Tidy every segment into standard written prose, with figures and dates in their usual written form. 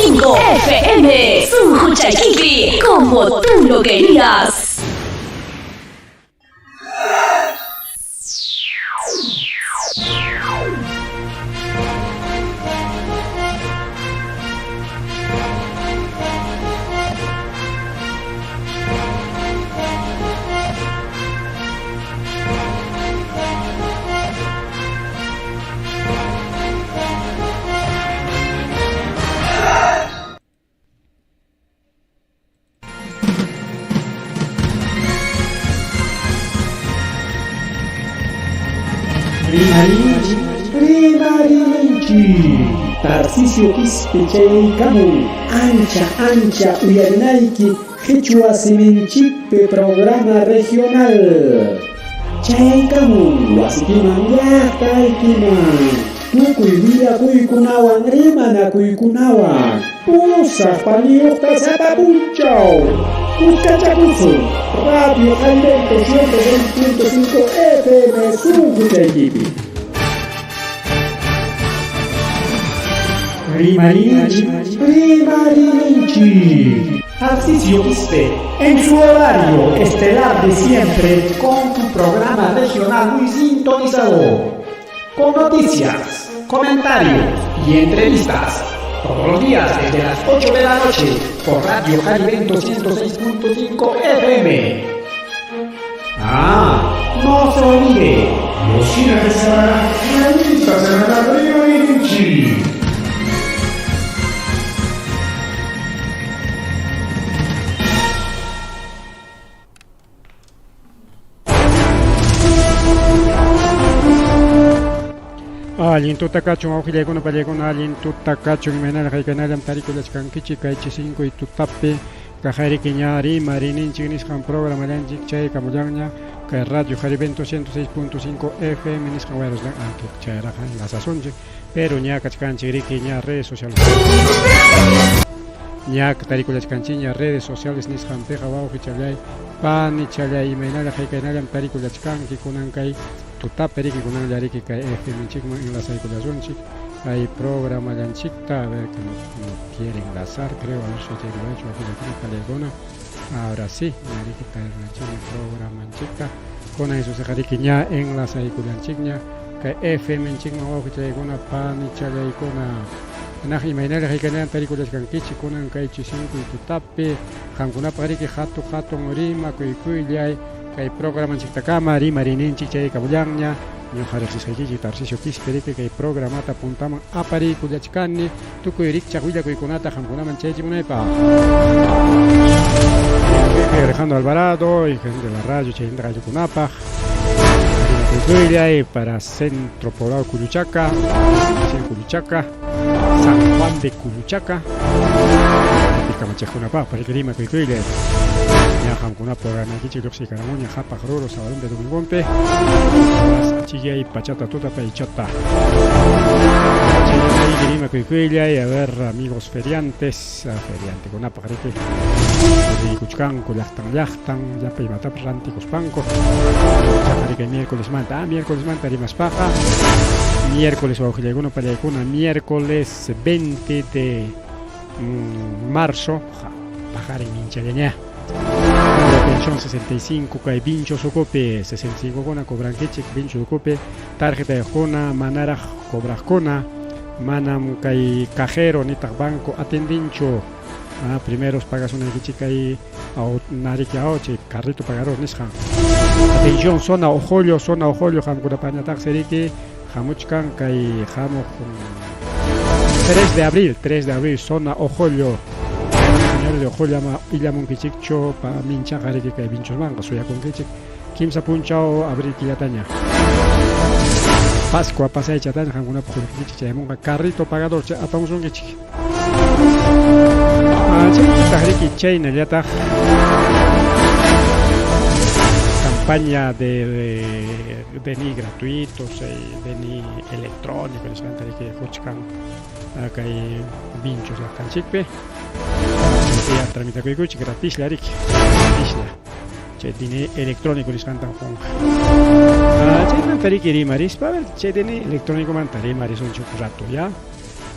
106.5 FM. Sunquchaykipi, como tú lo querías. Rimarinchik, rimarinchik. Tarcisio Quispe chayaykamun ancha ancha uyarinayki qhichwa siminchikpi programa regional. Chayaykamun wasikiman llaqtaykiman tukuy willakuykunawan rimanakuykunawan pusaq paniyuqta sapa punchaw. Kuskachakusun Radio Alberto 106.5 FM sunquchaykipi. Rimarinchik, rimarinchik. Tarcisio Quispe, en su horario estelar de siempre, con tu programa regional muy sintonizado. Con noticias, comentarios y entrevistas. Todos los días desde las 8 de la noche por Radio Jarivento 106.5 FM. Ah, no se olvide. Bocina de Sara, revista semanal Rimarinchik. Allin tuta kachun wawqillaykuna pallaykuna allin tuta kachun imaynalla haykanallam tarikullachkankichik kay chisinkuy tutapi kaqayriki ña rimarininchik nisqan programallanchik chaykamullanña kay Radio Jarivento 106.5 FM nisqan wayruslan anki chayraqa enlazasunchik pero ña kachkanchik riki ña redes sociales ña tarikullachkanchikña redes sociales nisqanpiqa wawqichallay panichallay imaynalla haykaynallam tarikullachkanki kunan kay tutapi riki kunanlla riki kay FMnchikman enlazaykullasunchik kay programallanchikta a ver que no, no quiere enlazar creo a ver si chaykullachu wawqillaykuna pallaykuna ahora sí ña riki tarikullanchikña programanchikta kunan susiqa riki ña enlazaykullanchikña kay FMnchikman wawqichallaykuna panichallaykuna naq imaynalla haykanallam tarikullachkankichik kunan kay chisinkuy tutapi qamkunapaq riki hatu hatun rimakuykullay kay programanchiktakama rimarininchik chaykamullanña ñuqa riqsisqaykichik Tarcisio Quispe riki kay programata puntaman apariykullachkani tukuy rikchaq willakuykunata qamkunaman chaychimunaypaq. Alejandro Alvarado y gente de la radio chayhinta qallukunapaq rimakuykullay para Centro Poblado Culuchaca, Culuchaca, San Juan de Culuchaca, kamachiqkunapaq riki rimakuykullay ña qamkunapa programaykichik lluqsiykaramuña qhapaq ruru sabadumpi domingompi achillay pachata tuta paychata chaynatayki rimakuykullay a ver amigos feriantes feriantekunapaq riki riykuchkanku llaqtan llaqtan llapa imatapas rantikuspanku chaqa riki miércolesmanta miércolesmanta rimaspaqa miércoles wawqillaykuna pallaykuna miércoles 20 de marzo paqarin minchallaña pensión 65 kay Vincho Sucupi 65 kuna cobrankichik Vincho Sucupi tarjeta de manaraq cobraqkuna manam kay cajero nitaq banco atendinchu primeros pagasunaykichik kay nariki chay carrito pagador nisqan. Atención zona Ojollo, zona Ojollo qamkunapañataqsi riki hamuchkan kay hamuq 3 de abril, 3 de abril, zona Ojollo. Señores de Ojollo ama illamunkichikchu pa minchaqa riki kay vinchosmanqa suyakunkichik kimsa punchaw abril killataña. Pascua pasaychataña qamkunapaq qullqikichik chaymunqa carrito pagador chay apamusunkichik. Chaytataq riki chaynallataq campaña de DNI gratuito, DNI electrónico nisqanta riki quchkan kay vinchos llaqtanchikpi. Chaypiya tramitakuykuchik gratislla riki, gratislla. Chay DNI electrónico nisqantan qunqa. Chaymanta riki rimarispa, a ver, chay DNI electrónicomanta rimarisunchik un rato, ya.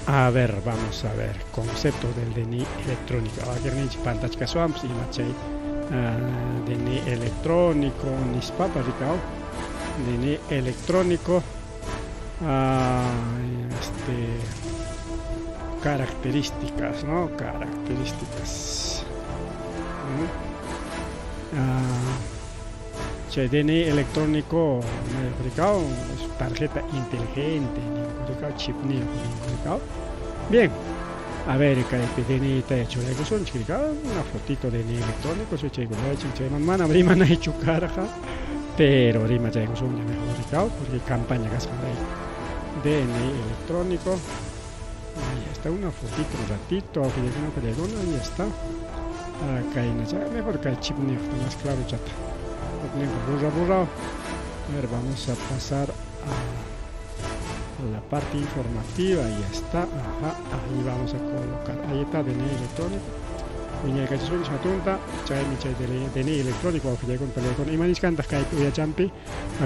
A ver, vamos a ver, concepto del DNI electrónico. Wakiqninchik pantachkaswanpas ima chay DNI electrónico nispapas rikaw. DNI electrónico este características, ¿no? Características. Chay DNI electrónico rikaw es tarjeta inteligente, rikaw chipniyuq rikaw. Bien, a ver, kaypi DNI ta churaykusunchik rikaw, una fotito DNI electrónico, chaykunachik chayman manam rimanaychu karqa, pero rimachaykusunña mejor rikaw, porque campaña kasqanrayku. DNI electrónico, ahí está una fotito un ratito, ahí está. Kayna mejor kay chipniyuq más claro chata. Burra burra. A ver, vamos a pasar a la parte informativa. Ahí está, ajá, ahí vamos a colocar, ahí está DNI electrónico. Wiñaykachisunis hatunta, chaymi chay DNI electrónico, imanichkantaq kay uyachampi,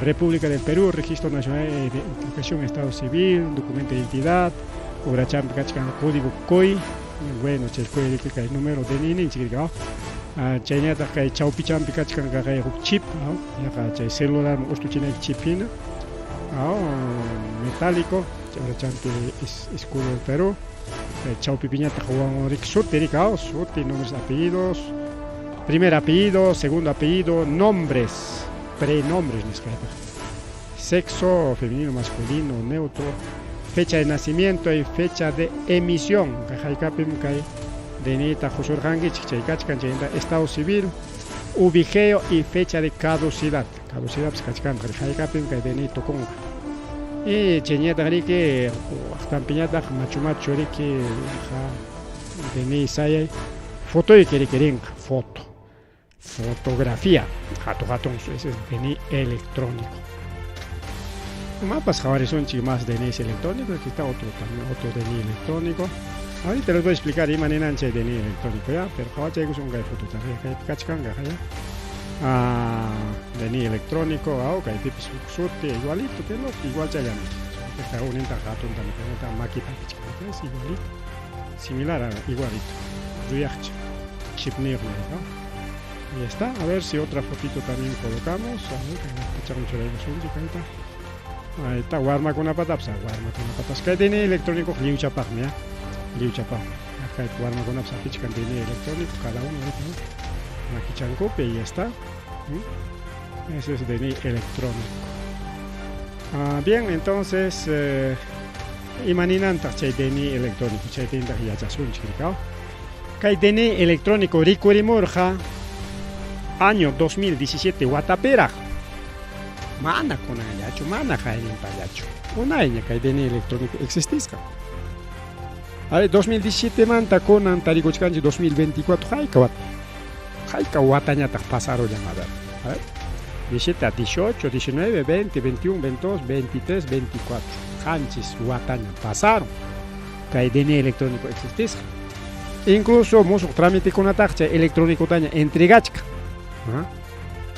República del Perú, Registro Nacional de Identificación, Estado Civil, documento de identidad, urachampi kachkan código COI, bueno, chay COI kay número DNI ninchik rikaw. Chayñataq kay chawpichampi kachkan kay huk chip, ¿no? Yaqa chay celular ustuchinayki chip hina, ¿no? Metálico, urachampi escudo del Perú. Chawpipiñataq rik suti rikaw, suti, nombres, apellidos, primer apellido, segundo apellido, nombres, prenombres nisqaypaq, sexo, femenino, masculino, neutro, fecha de nacimiento y fecha de emisión, haykapim kay DNI-ta husurqankichik chay kachkan chayta estado civil, ubigeo y fecha de caducidad, caducidad pues kachkan haykapim kay DNI tukunqa. Y chayñataq riki waqtanpiñataq machu machu riki DNI sayay fotoyki riki rinqa, foto, fotografía, hatun hatun, ese es DNI electrónico. Mapas qhawarisunchik más DNI electrónico, aquí está otro también, otro DNI electrónico. Ahorita les voy a explicar ima ninan chay DNI electrónico ya, pero qhawachaykusun kay fotota kaypi kachkanqa ya. DNI electrónico, kaypipis huk suti, igualito que el otro, igual chayami. Uninta hatunta maquita es igualito, similar a igualito. Ruyaqcha, chipniyuq, ¿no? Ahí está, a ver si otra fotito también colocamos. A ver, ahí está, warmakunapatapas, warmakunapatas. Kay DNI electrónico lliwchapaqmi, ya, lliwchapaqmi. Kay warmakunapas apichkan DNI electrónico, cada uno, ¿no? Makichankupi, ahí está. Ese es DNI electrónico. Bien, entonces, imaninantaq chay DNI electrónico, chaypintaq yachasunchik rikaw. Kay DNI electrónico rikurimurqa año 2017 watapiraq. Mana kunanllachu, mana hayninpallachu. Unayña kay DNI electrónico existisqa. A ver, 2017 manta kunan tarikuchkanchik 2024 hayka wata. Hayka watañataq pasarullan, a ver. A ver. 17, 18, 19, 20, 21, 22, 23, 24. Qanchis wataña pasaron. Kay DNI electrónico existisqa. Incluso musuq trámitekunataq chay electrónicotaña entregachka.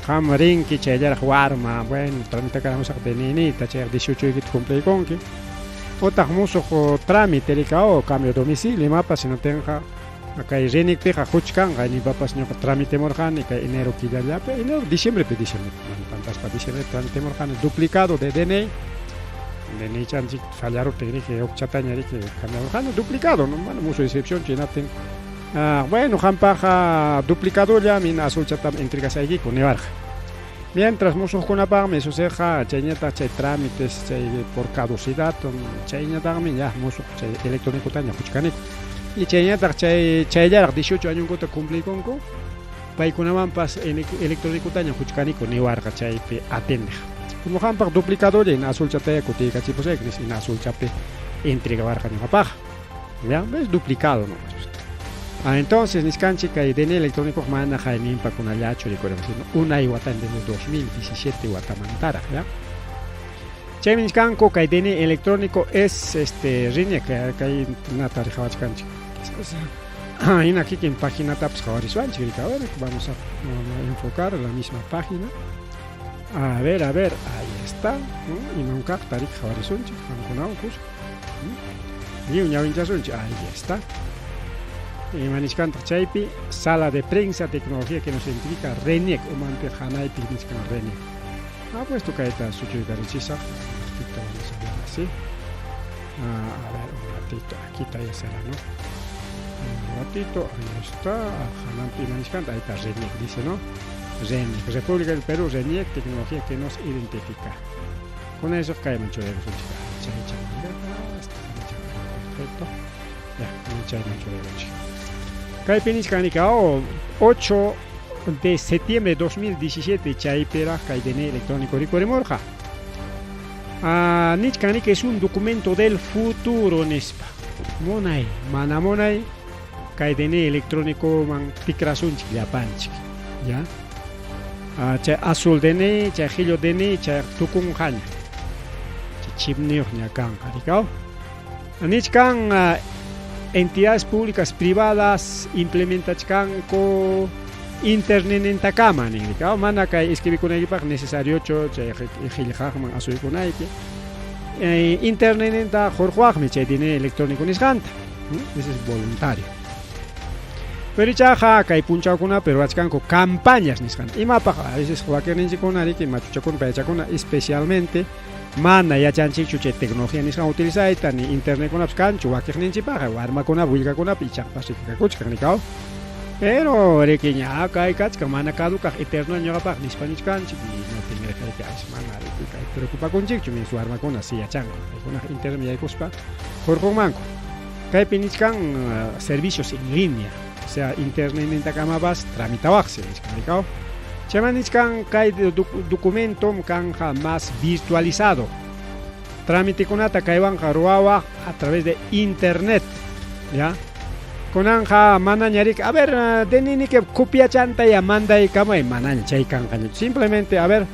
Qam rinki chayllaraq warma, bueno, tramitakaraqmusaq DNI-nita, chayaq 18 ykita cumpliykunki. Utaq musuq trámite rikaw, cambio de domicilio, imapas sino tenqa kay rinikpiqa huchkanqa, nipapas ñuqa tramitemurqani kay enero killallapi, enero, diciembrepi, diciembre, pantaspa diciembre tramitemurqani duplicado de DNI. DNI chanchik fallaruptin riki huk chataña riki cambiamurqani duplicado, no, bueno, musuq inscripción chinaptin. Bueno, qampaqqa duplicadolla mina azulchatam entregasaykiku niwarqa. Mientras musuqkunapaqmi sucedqa chayñataq chay trámites chay por caducidad chayñataqmi ya musuq chay electrónicotaña huchkaniku. Y chayñataq chay chayllaraq 18 añonkuta cumpliykunku paykunamanpas electrónicotaña huchkaniku niwarqa chaypi atendeq. Como qampaq duplicadolla hina azulchataya kutiykachipusayki nispa hina azulchapi entregawarqa ñuqapaqqa. Ya, ves duplicado nomás. Entonces niskanchik kay DNI electrónico mana hayninpakunallachu rikurimuk, sino unay watan desde 2017 watamantaraq, ya. Chaymi niskanku kay DNI electrónico es este rini kay nata riqawachkanchik. Hina kikin paginatapas qhawarisuanchik, rika, a ver, vamos a enfocar la misma página. A ver, ahí está, ¿no? Imankaqta rika qhawarisunchik, qamkunawan kuska. Lliw ñawinchasunchik. Ahí está. Ima nichkantaq chaypi? Sala de prensa, tecnología que nos identifica, RENIEC, umanpi hanaypi nichkan RENIEC. Ha puesto kayta suchuykarinchisaq. Un ratito, vamos a ver así. Ah, a ver, un ratito, aquí está ya será, ¿no? Un ratito, ahí está. Hanampi ima nichkanta, ahí está RENIEC, dice, ¿no? RENIEC, República del Perú, RENIEC, tecnología que nos identifica. Con eso kayman churaykusunchik. Chay Perfecto. Ya, chayman churaykunchik. Kaypi nichkan oh, 8 de septiembre de 2017 chaypiraq kay DNI electrónico rikurimurqa. Ah, nichkan es un documento del futuro nispa. Munay, mana munay kay DNI electrónico man tikrasunchik llapanchik. Ya. Ah, chay azul DNI, chay qhillu DNI, chay tukunqaña. Chay chipniyuqña kanqa, rikaw. Nichkan entidades públicas privadas implementachkanku internetnintakama nin, rikaw. Mana kay escribikunaykipaq necesariochu chay qillqaqman asuykunayki. Internetninta hurquwaqmi chay DNI electrónico nisqanta. Ese es voluntario. Pero ichaqa kay punchawkunapi ruwachkanku campañas nisqanta. Imapaq a veces wakinninchikkuna riki machuchakuna payachakuna especialmente mana yachanchikchu chay tecnología nisqan utilizayta ni internetkunapas kanchu wakiqninchikpaqqa warmakunapi willkakunapi ichapas riki kakuchkan rikaw. Pero riki ña kay kachkan mana caducaq eterno ñuqapaq nispa nichkanchik y no tiene que mana riki kay preocupakunchikchu mis warmakuna si yachanku paykunaqa internet yaykuspa hurqunmanku. Kaypi nichkan servicios en línea, o sea, internetnintakamapas tramitawaqsi nichkan rikaw. Chayman nichkan kay documento kanja más virtualizado. Trámitekunata kaywanqa ruwawaq a través de internet, ya. Kunanja manaña riki, a ver, DNI copiachanta ya mandaykamay, manaña chay kanqañachu. Simplemente, a ver,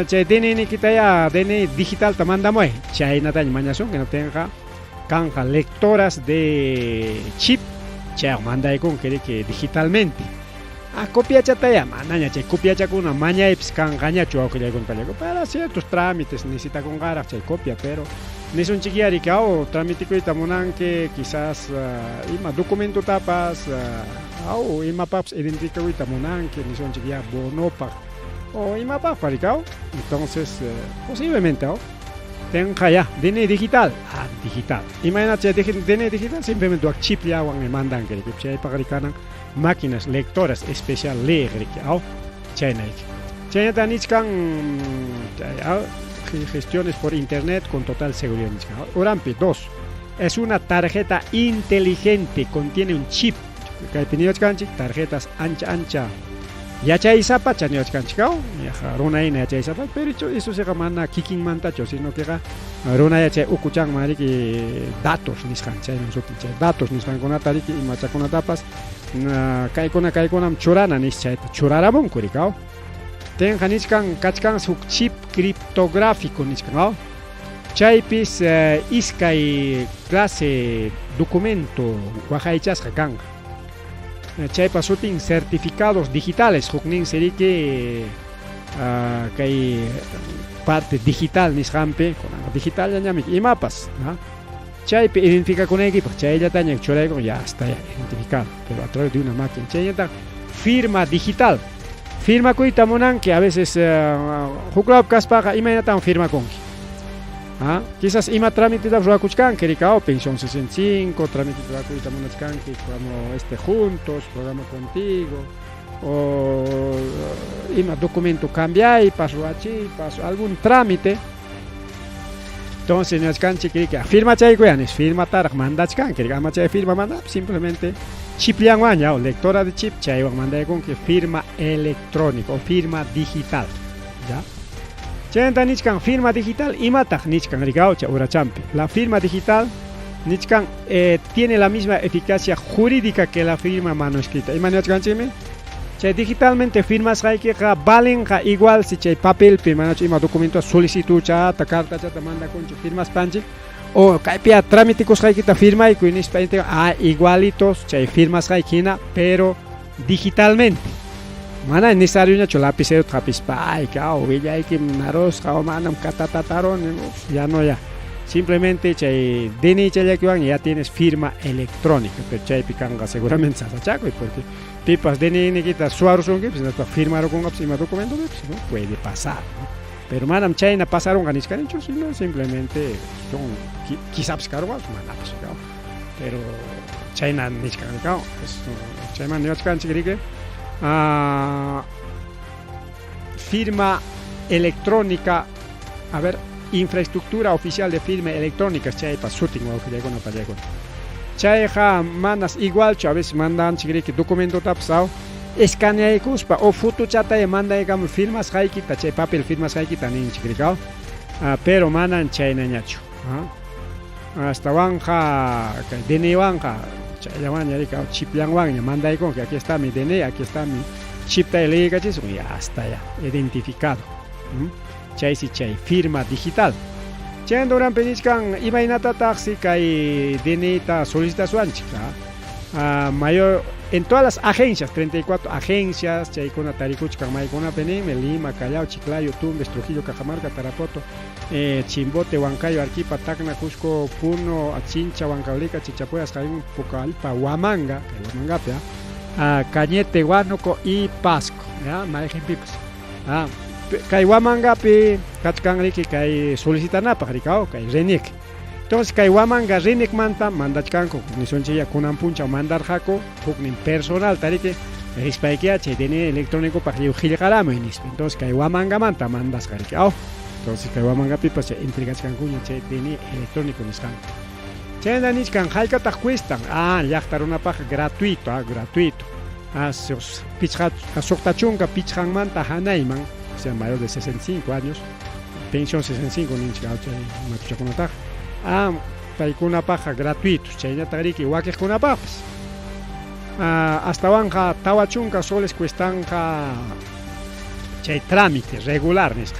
chay DNI nikitaya DNI digitalta mandamuy, chaynataña mañasunki, no tenqa kanja lectoras de chip, chaywan mandaykunki riki digitalmente. Ah, copiachataya manaña chay copiachakuna mañaypis kanqañachu wawqillaykuna pallaku para ciertos trámites necesitakunqaraq chay copia, pero nisunchikyá riki aw tramitikuyta munanki quizás ima documentotapas aw imapaqpas identifikakuyta munanki nisunchik ya bonopaq o imapaqpas riki aw entonces posiblemente aw tenqa ya DNI digital, ah digital imaynata chay DNI digital simplemente wak chipllawan mandanki riki chaypaq rikanan máquinas lectoras especial leer riki aw chaynayki chaynata nichkan gestiones por internet con total seguridad nichkan. Urampi 2 es una tarjeta inteligente, contiene un chip. Kaypi niwachkanchik tarjetas ancha ancha yachaysapa chaniwachkanchik aw yaqa runa hina yachaysapa, pero eso siqa mana kikinmantachu, sino queqa runa yachay ukuchanman riki datos nisqan chayman sutin chay datos nisqankunata riki imachakunatapas kaykuna kaykunam churana nis chayta churaramunku riki aw. Tenqa nichkan kachkan huk chip criptográfico nichkan aw. Chaypis iskay clase documento waqaychasqa kanqa. Chaypa sutin certificados digitales, hukninsi riki kay parte digital nisqanpi, kunanqa digital ñañami imapas, ¿no? Chaypi identificakunaykipaq chayllataña churaykun ya está ya identificado, pero a través de una máquina. Chaynataq firma digital. Firmakuyta munanki a veces huklawpi kaspaqa imaynatan firmakunki. ¿Ah? Quizás ima trámite ruwakuchkanki rikaw pensión 65, trámite ruwakuyta munachkanki como este juntos, programa contigo, o ima documento cambiaypas, ruwachiypas, algún trámite. Entonces niwachkanchik riki firmachaykuya nis firmataraq mandachkanki riki ama chay firma manda simplemente chipllanwan o lectora de chip chaywan mandaykunki firma electrónica o firma digital, ya. Chaynata nichkan firma digital imataq nichkan rikaw chay urachampi. La firma digital nichkan tiene la misma eficacia jurídica que la firma manuscrita. Ima niwachkanchikmi? Chay digitalmente firmasqaykiqa valenqa igual si chay papelpi manachu ima documento solicitud chata carta chata mandakunchik firmaspanchik o kaypi tramitikusqaykita firmaykuy nispa igualitos chay firmasqayki hina pero digitalmente. Mana necesario lapicero hapispa ay aw willaykim narusqa o manam katatataruni ya no ya. Simplemente chay DNI challakiwan ya tienes firma electrónica, pero chaypi kanqa seguramente sasachakuy porque pipas DNI nikita suwarusunkipas hinaspa firmarukunqapas ima documentopipas, ¿no? Puede pasar, ¿no? Pero manam chayna pasarunqa nichkanichu, sino simplemente son quizás karunqapas manapas, ¿no? Pero chayna nichkan, ¿no? Chayman niwachkanchik riki. Firma electrónica, a ver, infraestructura oficial de firma electrónica chaypa sutin wawqillaykuna pallaykuna. Chayqa manas igualchu a veces mandanchik riki documentotapas aw escaneaykuspa o fotochata mandaykamu firmasqaykita chay papel firmasqaykita ninchik riki aw pero manan chaynañachu. Astawanqa kay DNIwanqa chayllawanña riki chipllanwanña mandaykunki aquí está mi DNI, aquí está mi chipta leeykachisun ya hasta ya identificado. Chaysi chay firma digital. Chayanta uranpi nichkan imaynatataqsi kay DNIta solicitasuanchik. Mayor en todas las agencias, 34 agencias, chaykuna tarikuchkan maykunapi ninmi Lima, Callao, Chiclayo, Tumbes, Trujillo, Cajamarca, Tarapoto, Chimbote, Huancayo, Arequipa, Tacna, Cusco, Puno, Chincha, Huancavelica, Chachapoyas, Jaén, Pucallpa, Huamanga, kay Huamangapi, Cañete, Huánuco y Pasco, ya, mayqinpipas. Kay Huamangapi kachkan riki kay solicitanapaq riki, kay RENIEC. Entonces kay Huamanga RENIECmanta mandachkanku nisunchikya kunan punchaw mandarqaku huknin personal tariki rispaykiya chay DNI electrónicopaq lliw qillqaramuy nispa. Entonces kay Huamangamanta mandasqa riki, aw. Entonces kay Huamangapipas chay entregachkankuña chay DNI electrónico nisqanta. Chayna nichkan haykataq cuestan? Llaqta runapaq gratuito, gratuito. Pichqa suqta chunka pichqanmanta hanayman, o sea, mayor de 65 años, pensión 65 ninchik chay matuchakunataqa. Paykunapaqqa gratuitos, chaynataq riki wakiqkunapaqpas. Astawanqa 40 soles cuestanqa chay trámite regular nisqa.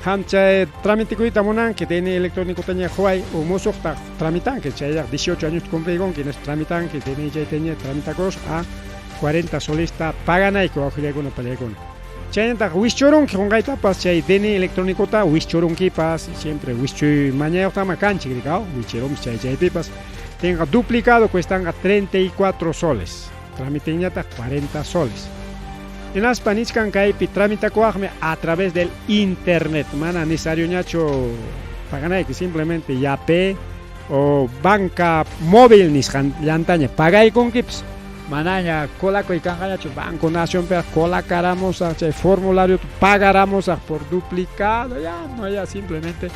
Qam chay trámite kuyta munanki DNI electrónicotaña quway o musuqta tramitanki chayraq 18 años cumpliykunki nispa tramitanki DNI chaytaña tramitakurusqa 40 solesta paganayki wawqillaykuna pallaykuna. Chaynataq wischurunki qunqaytapas chay DNI electrónicota wischurunkipas siempre wischuy mañayuqtama kanchik riki, wichirunpas chay chaypipas tenga duplicado cuestanqa 34 soles, tramiteñataq 40 soles. Hinaspa nichkan kaypi tramitakuwaqmi a través del internet, mana necesario ñachu paganayki, simplemente Yape o banca móvil nisqan llantaña pagaykunkipas. Manaña colakuy kanqañachu Banco Nación colacaramusaq chay formulario pagaramusaq por duplicado, ya no, ya simplemente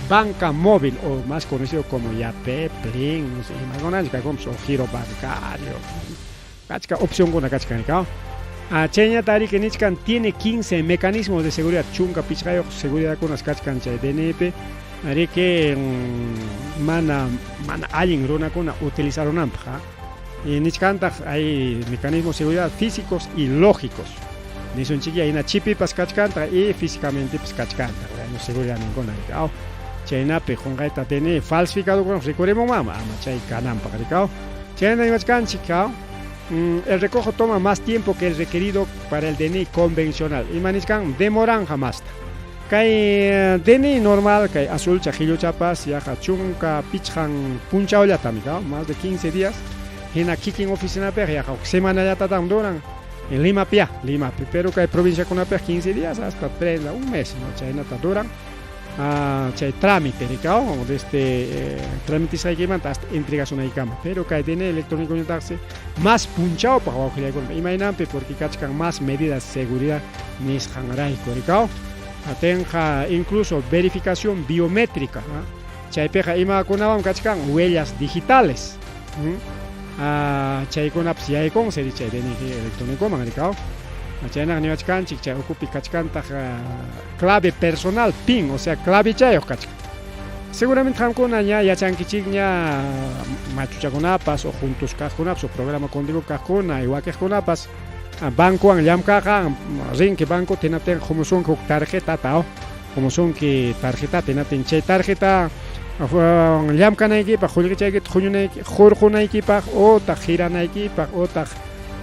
banca móvil o más conocido como Yape, Plin, no sé, imakunanchik o giro bancario. Kachka opcionkuna kachkan riki. Chayñata riki nichkan tiene 15 mecanismos de seguridad, chunka pichqayuq seguridadkunas kachkan chay DNIpi riki mana mana allin runakuna utilizarunanpaq. Y nichkantaq hay mecanismos de seguridad físicos y lógicos. Nisunchikya hina chipipas kachkantaq y físicamentepas kachkantaq, bueno, seguridad ninkuna riki. Chaynapi qunqayta DNI falsificadokuna rikurimunmanmi ama chay kananpaq riki. Chayna nimachkanchik, el recojo toma más tiempo que el requerido para el DNI convencional. Ima nichkan demoranja masta. Kay DNI normal, kay azulcha, qilluchapas, yaqa chunka pichqan punchawllatami, más de 15 días. Hina kikin oficinapiqa yaqa huk semanallatataq duran. En Limapi ya, Limapi, pero kay provinciakunapiqa 15 días hasta 3, un mes, ¿no? Chaynata duran. Chay trámite riki, desde tramitisqaykimanta hasta entregasunaykama. Pero kay DNI electrónico ñataqsi más punchawpaq wawqillaykuna. Imaynanpi porque kachkan más medidas de seguridad nisqanrayku riki. Atenqa incluso verificación biométrica, Chaypiqa imakunawan kachkan huellas digitales. Chaykunapas yaykunsi chay DNI electrónicoman riki. Chaynaqa niwachkanchik chay ukupi kachkantaq clave personal PIN, o sea, clave chayuq kachkan. Seguramente qamkuna ña yachankichikña machuchakunapas o juntos kaqkunapas o programa contigo kaqkuna y wakiqkunapas bancowan llamk'aqa rinki banco hinaptinqa qumusunki huk tarjetata, qumusunki tarjetata hinaptin chay tarjeta llamk'anaykipaq qullqichaykita huñunayki hurqunaykipaq utaq giranaykipaq utaq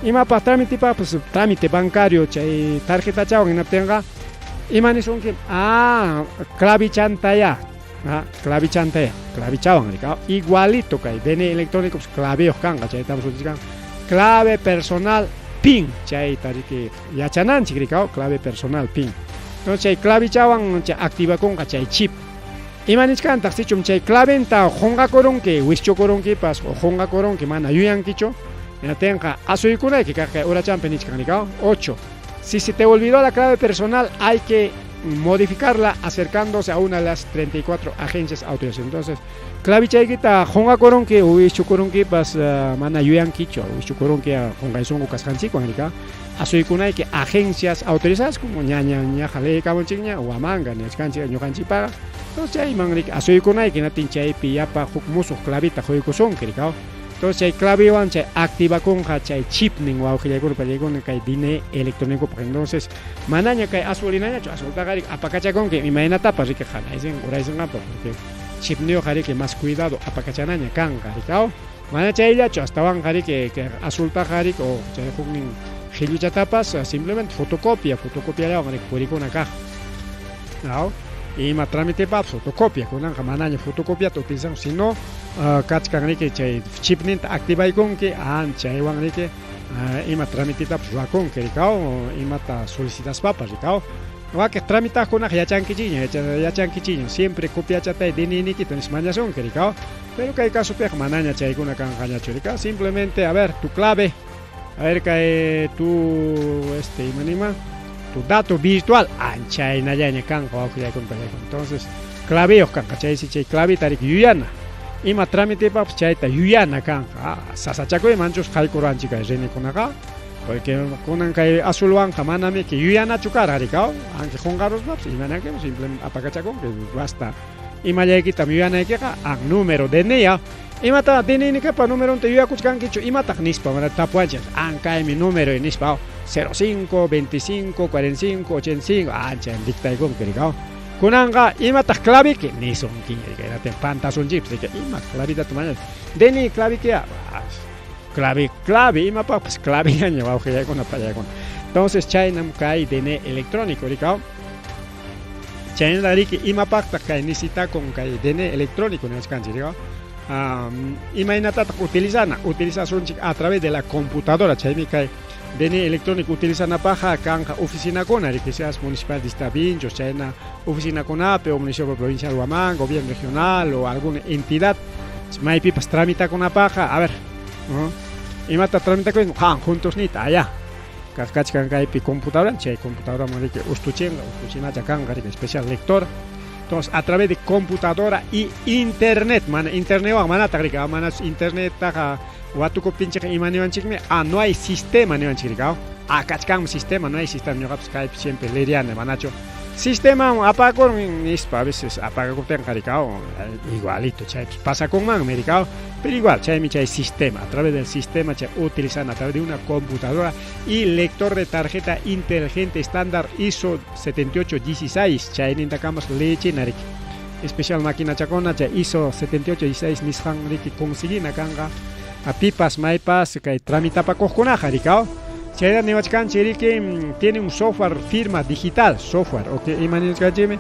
imapaq tramitipaqpas trámite bancario chay tarjetachawan hinaptinqa ima nisunki clavichantaya Clavichantaya, clavichawan rika. Igualito kay DNI electrónico claveyuq kanqa, chaytam sutichkan clave personal PIN, chayta riki yachananchik rika, clave personal PIN. Entonces chay clavichawan chay activakunqa chay chip. Ima nichkantaq sichum chay claventa qunqakurunki, wischukurunkipas o qunqakurunki mana yuyankichu, hinaptinqa asuykunayki kaq kay urachampi nichkan rika. 8. Si se te olvidó la clave personal, hay que modificarla acercándose a una de las 34 agencias autorizadas. Entonces, clavichaykita qunqakurunki o wischukurunkipas mana yuyankichu, wischukurunki qunqaysunqu kasqanchikwan rika, asuykunayki agencias autorizadas como ñaña ñaja leykamunchikña Huamanga nichkanchik ñuqanchikpaqa. Entonces chayman rika asuykunayki hinaptin chaypi yapa huk musuq clavita quykusunki rika. Entonces chay claviwan chay activakunqa chay chipnin wawqillaykuna pallaykuna kay DNI electrónicopaq. Entonces manaña kay azul rinañachu, azultaqa riki apakachakunki imaynatapas riki hanaysin uraysinqampa porque chipniyuqqa riki más cuidado apakachanaña kanqa rika. Mana chayllachu astawanqa riki azultaqa riki o chay huknin qilluchatapas simplemente fotocopia, fotocopiallawan riki purikuna kaq. ¿No? Ima trámite fotocopia, kunanqa manaña fotocopiata utilizan, sino kachkan riki chay chipninta activaykunki, chaywan riki ima tramititapas ruwakunki rikaw, imata solicitaspapas rikaw. Wakiq tramitaqkunaqa yachankichikña, yachankichikña, siempre copiachatay DNInikita nispa mañasunki rikaw. Pero kay casopiqa manaña chaykuna kanqañachu rikaw, simplemente a ver tu clave, a ver kay tu ima nima, tu dato virtual, anchaynallaña kanqa wawqillaykuna pallaykuna. Entonces, claveyuq kanqa, chaysi chay clavita riki yuyana. Ima tramitepapas chayta yuyana kanqa. Sasachakuymanchus qaykuranchik kay rinikunaqa, porque kunan kay azulwanqa manamiki yuyanachu karqa rikaw, aunque qunqaruspapas imananki simplemente apakachakunki, basta. Imallaykitam yuyanaykiqa, an número DNI. Imata DNInikapa numeronta yuyakuchkankichu, imataq nispa mana tapuwanchik, an kaymi número nispa 05 25 45 85 ancha dictaykunki rikaw. Kunanqa imataq claviki nisunkiña rika, hinaptin pantasunchikpas rika, ima clavitata mañas DNI clavikiya, clave clave imapaqpas clavellaña wawqillaykuna pallaykuna. Entonces chaynam kay DNI electrónico rikaw. Chaynata riki imapaqtaq kay necesitakun kay DNI electrónico niwachkanchik rikaw. Imaynatataq utilizana, utilizasunchik a través de la computadora, chaymi kay DNI electrónico utilizanapaqqa kanqa oficinakuna riki, seas municipal de Estavinchos, chayna oficinakunapi o municipio provincial Huamanga, gobierno regional o alguna entidad maypipas tramitakunapaqqa, a ver, ¿no? Imata tramitakun han juntos nita allá. Kachkan kaypi computadora, chay computadora riki ustuchinqa, ustuchinacha kanqa riki especial lector. Entonces, a través de computadora y internet, mana internetwan manataq rika, mana internet taqa watukuptinchik ima niwanchikmi, no hay sistema niwanchik rika, kachkanmi sistema, no hay sistema, ñuqapas kaypi siempre leriani, manachu sistema apakurun nispa, a veces apagakuptinqa rika, igualito chaypas pasakunmanmi rika, pero igual chaymi chay sistema, a través del sistema chay utilizan a través de una computadora y lector de tarjeta inteligente estándar ISO 7816, chaynintakamas lechina riki, especial máquina chakuna chay ISO 7816 nisqan riki conseguina kanqa pipas maypas kay tramitapakuqkunaqa rika. Chayta niwachkanchik riki tiene un software firma digital, software, ok, ima niwachkanchikmi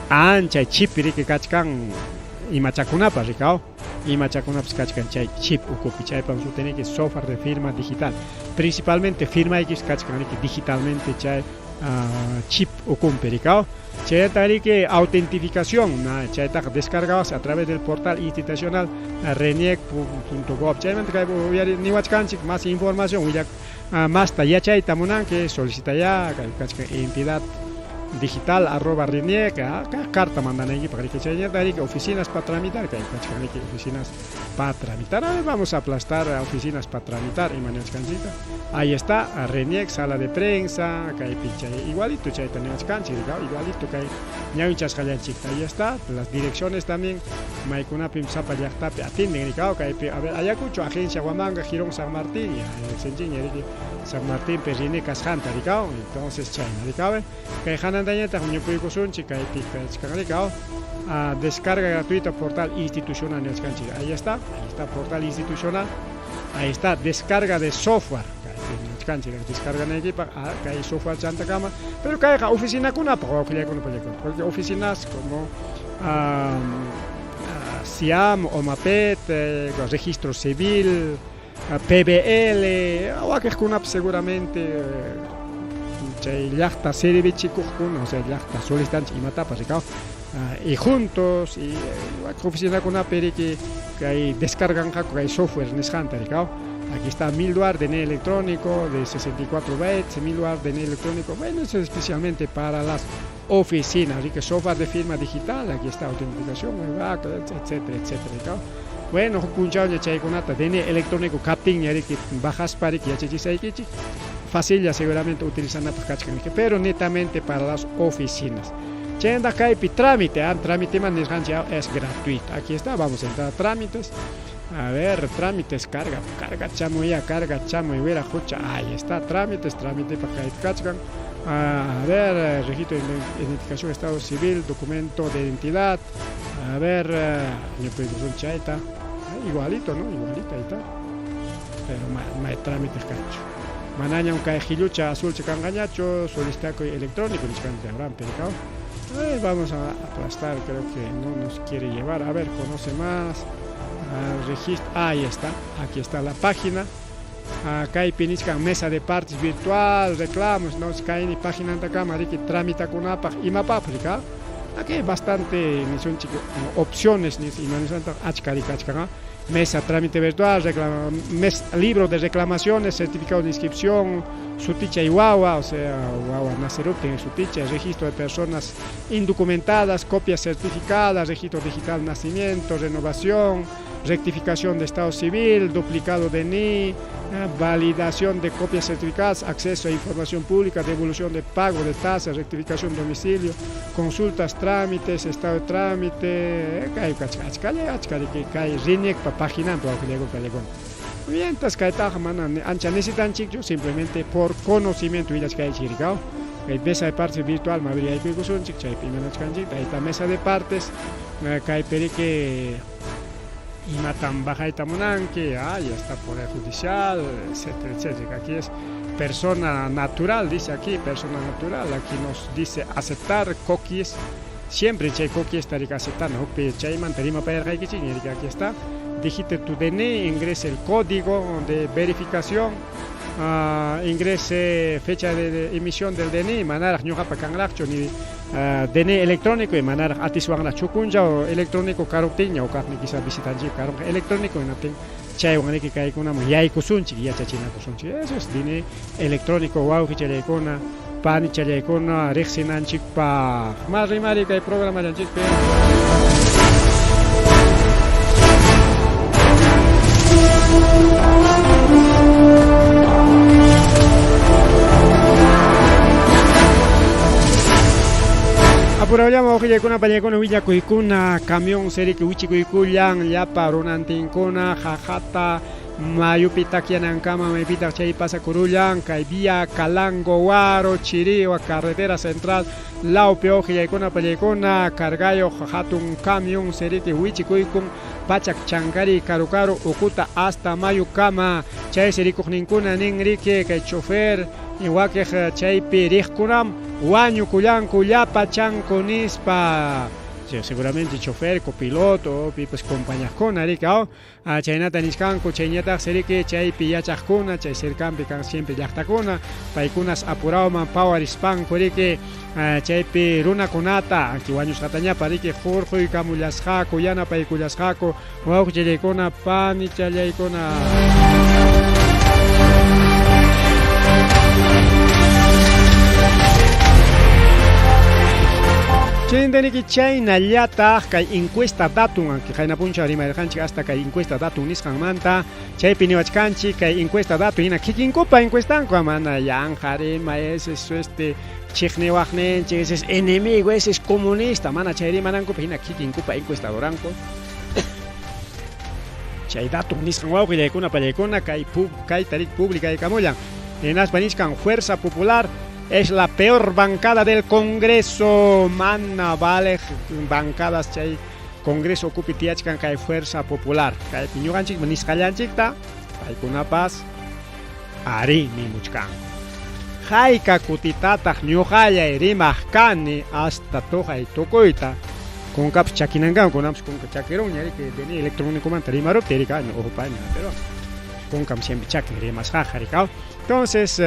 ancha chip riki kachkan imachakunapas rika, imachakunapas kachkan chay chip ukupi, chaypam sutiniki software de firma digital, principalmente firmaykis kachkan riki digitalmente chay chip ukumpi rika. Chayta riki autentificación, chaytaqa descargadas a través del portal institucional reniec.gov, chaymanta kay niwachkanchik más información willak masta yachayta munanki solicitaya kay kachkan entidad digital arroba reniec, carta mandanaykipaq riki, chaynata riki oficinas pa tramitar, kay kachkan riki oficinas pa tramitar. A ver, vamos a aplastar a oficinas pa tramitar ima niwachkanchikta. Ahí está RENIEC, sala de prensa, kaypi chay igualito chayta niwachkanchik, igualito kay ñawinchasqallanchikta. Ahí está, las direcciones también maykunapim sapa llaqtapi atienden rika, kaypi, a ver, Ayacucho, agencia Huamanga, Jirón San Martín, ya, riki San Martín RENIEC kasqanta rika, entonces chayna rika, kay hanantañataq ñupuykusunchik kaypi kachkan rika, descarga gratuita portal institucional niwachkanchik. Ahí está portal institucional, ahí está descarga de software, descarga naykipaq kay software chantakama, pero kayqa oficinakunapaq wawqillaykuna pallaykuna, porque oficinas como SIAM, OMAPET, Registro Civil, PBL, wakiqkunapas seguramente chay llaqta servichikuqkuna, o sea, llaqta solicitanchik imatapas rikaw y juntos y wakiq oficinakunapi riki kay descarganqaku kay software nisqanta rikaw. Aquí está Milduar, DNI electrónico de 64 bytes, Milduar, DNI electrónico, bueno, eso es especialmente para las oficinas, así que software de firma digital, aquí está autentificación, etcétera, etcétera. Bueno, huk punchawña chaykunata DNI electrónico kaptinña riki bajaspa riki yachachisaykichik, facilla seguramente utilizanapaq kachkan, pero netamente para las oficinas. Chaynataq kaypi trámite, trámite man nisqanchik es gratuito. Aquí está, vamos a entrar a trámites. A ver, trámites, carga, carga chamuya, carga chamuy, wira hucha. Ahí está, trámites, trámite para kachkan. A ver, registro de identificación, estado civil, documento de identidad. A ver, chayta. Igualito, ¿no? Igualito, ahí está. Pero ma trámites kanchu. Manaña un kay qillucha azul kanqañachu, solicitakuy electrónico, nichkanchik habrán pericao. Vamos a aplastar, creo que no nos quiere llevar. A ver, conoce más. Registro, ahí está, aquí está la página. Acá hay nichkan mesa de partes virtual, reclamos, no kayni página antakama riki tramitakunapaq imapaq rika. Aquí hay bastante nisunchik opciones ima achka rika achka mesa trámite virtual, libro de reclamaciones, certificado de inscripción, suticha y wawa, o sea, wawa naceruptin suticha, registro de personas indocumentadas, copias certificadas, registro digital nacimiento, renovación, rectificación de estado civil, duplicado de NI, validación de copias certificadas, acceso a información pública, devolución de pago de tasas, rectificación de domicilio, consultas, trámites, estado de trámite, página Mientras kaytaqa mana ancha necesitanchikchu, simplemente por conocimiento willachkaychik rikaw. Kay mesa de partes virtual mabriyaykusunchik, chaypi imanachkanchik, ahí está mesa de partes, kaypi riki imatam bajayta munanki, ya está poder judicial, etcétera, etcétera. Aquí es persona natural, dice aquí, persona natural, aquí nos dice aceptar cookies, siempre chay cookies tarika aceptar, no, chaymanta rimapayarqaykichik, aquí está. Digite tu DNI, ingrese el código de verificación, ingrese fecha de emisión del DNI, manaraq ñuqapa kanraqchu ni DNI electrónico y manaraq atiswanraq chukunchaw electrónico karuptinña o kaqmi quizá visitanchik karunqa electrónico hinaptin chaywan riki kaykunaman yaykusunchik yachachinakusunchik. Eso es DNI electrónico wawqichallaykuna panichallaykuna riqsinanchikpaq. Mas rimari kay programallanchikpi. Apurawllama wawqillaykuna pallaykuna willakuykuna camión seriki wichikuykullan llapa runantinkuna jajata mayupi takyanankama maypitaq chay pasakurullan kay vía Calango Huaro Chiriwa carretera central lawpi wawqillaykuna pallaykuna cargayuq hatun camión seriki wichikuykun pachak chankari karu karu ukuta hasta mayukama chay sirikuqninkuna nin riki kay chofer wakiq chaypi riqkunam wañukullanku llapa chanku nispa. Seguramente chofer, copiloto, pipas compañaqkuna riki chaynata nichkanku chayñataq siriki chaypi yachaqkuna chay cercanpi kan siempre llaqtakuna paykunas apurawman pawarispanku riki chaypi runakunata anki wañusqatañapa riki hurquykamullasqaku yanapaykullasqaku wawqichallaykuna panichallaykuna. Chaynaniki chaynallataq kay encuesta datum anki qayna punchaw rimarqanchik hasta kay encuesta datum nisqanmanta chaypi niwachkanchik kay encuesta datum hina kikinkupa encuestanku mana yanqa rima ese es este chiqniwaqninchik ese es enemigo ese es comunista mana chay rimanankupa hina kikinkupa encuestadoranku. Chay datum nisqan wawqillaykuna pallaykuna kay kayta riki publicaykamullan hinaspa nichkan Fuerza Popular es la peor bancada del Congreso, mana vale bancadas chay Congreso ukupi tiyachkan kay Fuerza Popular. Kay ñuqanchik nisqallanchikta paykunapas ari nimuchkanku. Hayka kutitataq ñuqallay rimaq kani hasta tuqay tukuyta. Kunkapas chakinankama kunanpas kunka chakirunña riki DNI electrónicomanta rimaruptiy riki uhupaña pero kunkam siempre chakin rimasqaqa riki. Entonces,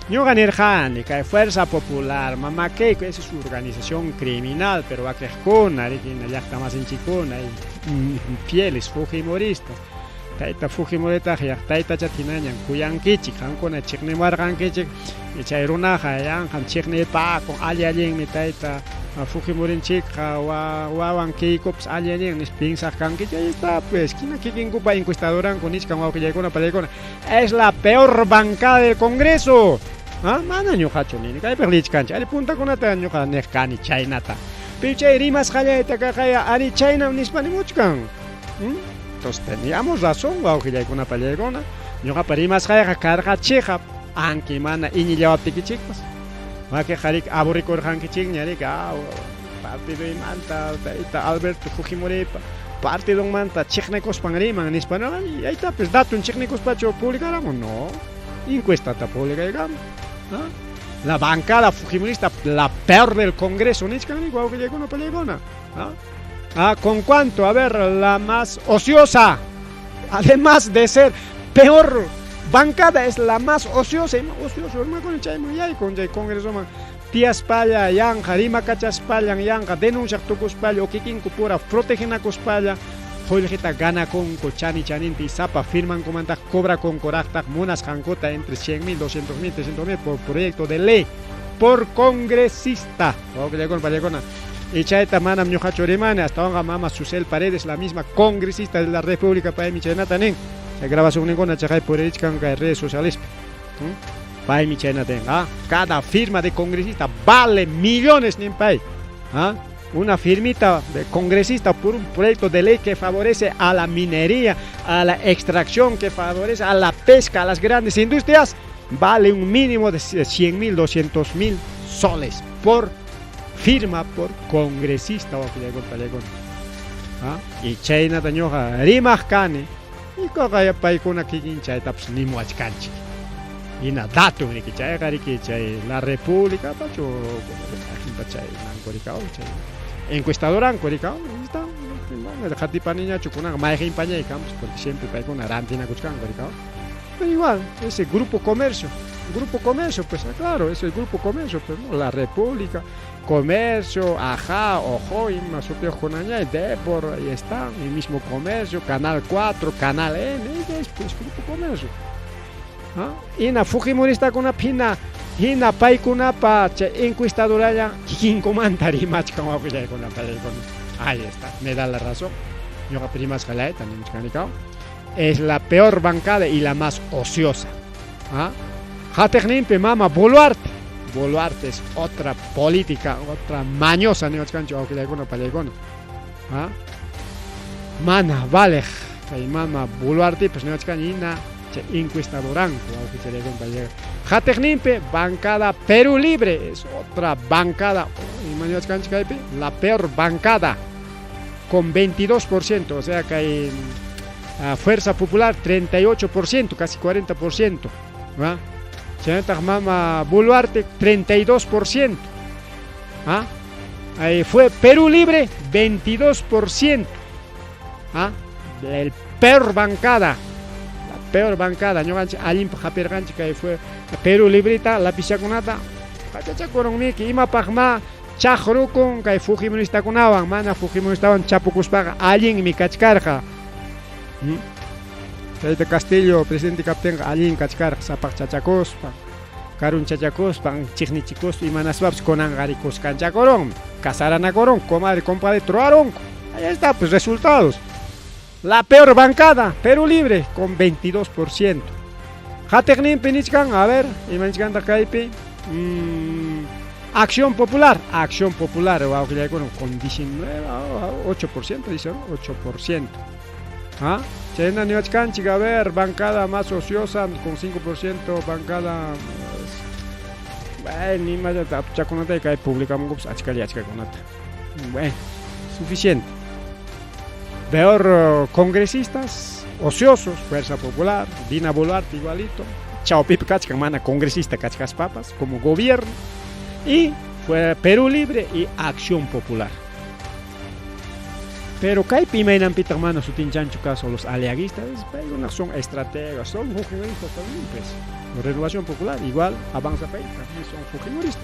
ñuqa nirqani kay Fuerza Popular, Mama Keiko, esa es su organización criminal, pero wakiqkuna riki llaqta masinchikkuna fieles fujimoristas. Tayta Fujimoritaqa taytachata hinañan kuyankichik, qamkuna chiqniwarqankichik, chay runaqa yanqam chiqnipakun, alli allinmi tayta Fujimorinchikqa wawan Keikopas alli allin nispa piensaq kankichik. Ahí está pues, hina kikinkupa encuestadoranku nichkan wawqillaykuna palaykuna, es la peor bancada del Congreso. ¿Ah? Mana ñuqachu nini, kaypiq lichkanchik, ari puntakunata ñuqa niq kani chaynata. Pero chay rimasqallayta kaqaya ari chaynam nispa nimuchkan. Entonces teníamos razón, wawqillaykuna palaykuna. Ñuqapa rimasqayqa karqa chiqap, aunque mana iñillawaptikichikpas. Wakiqa riki aburrikurqankichikña riki, partidoymanta tayta Alberto Fujimoripa partidonmanta chiqnikuspan riman nispa, no, aytapis datun chiqnikuspachu publicaramun, no, encuestata publicaykamun. ¿Ah? La bancada fujimorista, la peor del Congreso, nichkan riki wawqillaykuna palaykuna. ¿Ah? Ah, ¿con cuánto? A ver, la más ociosa, además de ser peor bancada, es la más ociosa, ocioso, hermano, chayman yaykun chay Congresoman tiyaspalla yanqa rimakachaspallan yanqa denunciaq tukuspalla o kikinku pura protegenakuspalla qullqita ganakunku chani chaninta y sapa firmankumantaq cobrakunkuraqtaq munasqankuta entre 100.000, 200.000, 300.000 por proyecto de ley por congresista. Wawqillaykuna pallaykuna. Y chayta manam ñuqachu rimani, astawanqa mama Susel Paredes, la misma congresista de la República paymi chaynata nin. Chay grabacionninkuna chaqay puririchkan kay redes sociales. Paymi chaynata nin. ¿Ah? Cada firma de congresista vale millones nin pay. ¿Ah? Una firmita de congresista por un proyecto de ley que favorece a la minería, a la extracción, que favorece a la pesca, a las grandes industrias, vale un mínimo de 100.000, 200.000 soles por firma por congresista. ¿Ah? Y chaynata ñuqa rimaq kani, y kuqa paykuna kikin chaytapas nimuwachkanchik. Hina datun riki chayqa riki chay La República pachu chay nankurikaw chay encuestadoranku rikaw está qatipaniñachu kunanqa mayqinpañay kanpas porque siempre paykuna rantinakuchkanku rikaw. Pero igual, ese Grupo Comercio, pues claro, es el Grupo Comercio, pero no, La República, Comercio, Ajá, Ojo, ima sutiyuqkunañay, Depor, ahí está, el mismo Comercio, Canal 4, Canal N, es pues Grupo Comercio. ¿Ah? Hina fujimoristakunapa hina hina paykunapa chay encuestadoralla kikinkumanta rimachkan wawqillaykuna pallaykuna. Ahí está, me da la razón. Ñuqa rimasqallayta nimuchkanikaw. Es la peor bancada y la más ociosa. ¿Ah? Qatiqninpi mama Boluarte. Boluarte es otra política, otra mañosa niwachkanchik wawqillaykuna pallaykuna. ¿Ah? Mana valeq kay mama Boluartepas niwachkan hina chay encuestadoranku wawqichallaykuna pallaykuna. Qatiqninpi bancada Perú Libre, es otra bancada, ima niwachkanchik kaypi, la peor bancada con 22%, o sea que hay Fuerza Popular 38%, casi 40%, ¿va? Chaynataq mama Boluarte 32%. ¿Ah? Ahí fue Perú Libre 22%. ¿Ah? El peor bancada. La peor bancada. Ñuqanchik allinpaq hapirqanchik kay fue Perú Librita lapichakunata qachachakurunmiki imapaqma chaqrukun kay fujimoristakunawan mana fujimoristawan chapukuspaqa allinmi kachkarqa. Tayta Castillo presidente kaptinqa allin kachkarqa sapaq chachakuspa, karunchachakuspa, chiqnichikuspa imanaspapas kunanqa rikuskanchakurunmi, casaranakurunku, comadre, compadre truarunku. Ahí está, pues resultados. La peor bancada, Perú Libre, con 22%. Qatiqninpi nichkan, a ver, ima nichkantaq kaypi. Acción Popular, Acción Popular, wawqillaykuna con 19, 8%, dice, ¿no? 8%. ¿Ah? Chayna niwachkanchik, a ver, bancada más ociosa con 5%, bancada bueno, imallata apuchakunata kay publicamunkupas achkalla achkakunata. Bueno, suficiente. Peor congresistas ociosos, Fuerza Popular, Dina Boluarte igualito, Chaupipi kachkan mana congresista kachkaspapas como gobierno, y fue Perú Libre y Acción Popular. Pero kaypi imaynanpitaq mana sutinchanchu caso los aliaguistas, paykunaq son estrategas, son fujimoristas también, pues. Renovación Popular, igual, Avanza País, también son fujimoristas.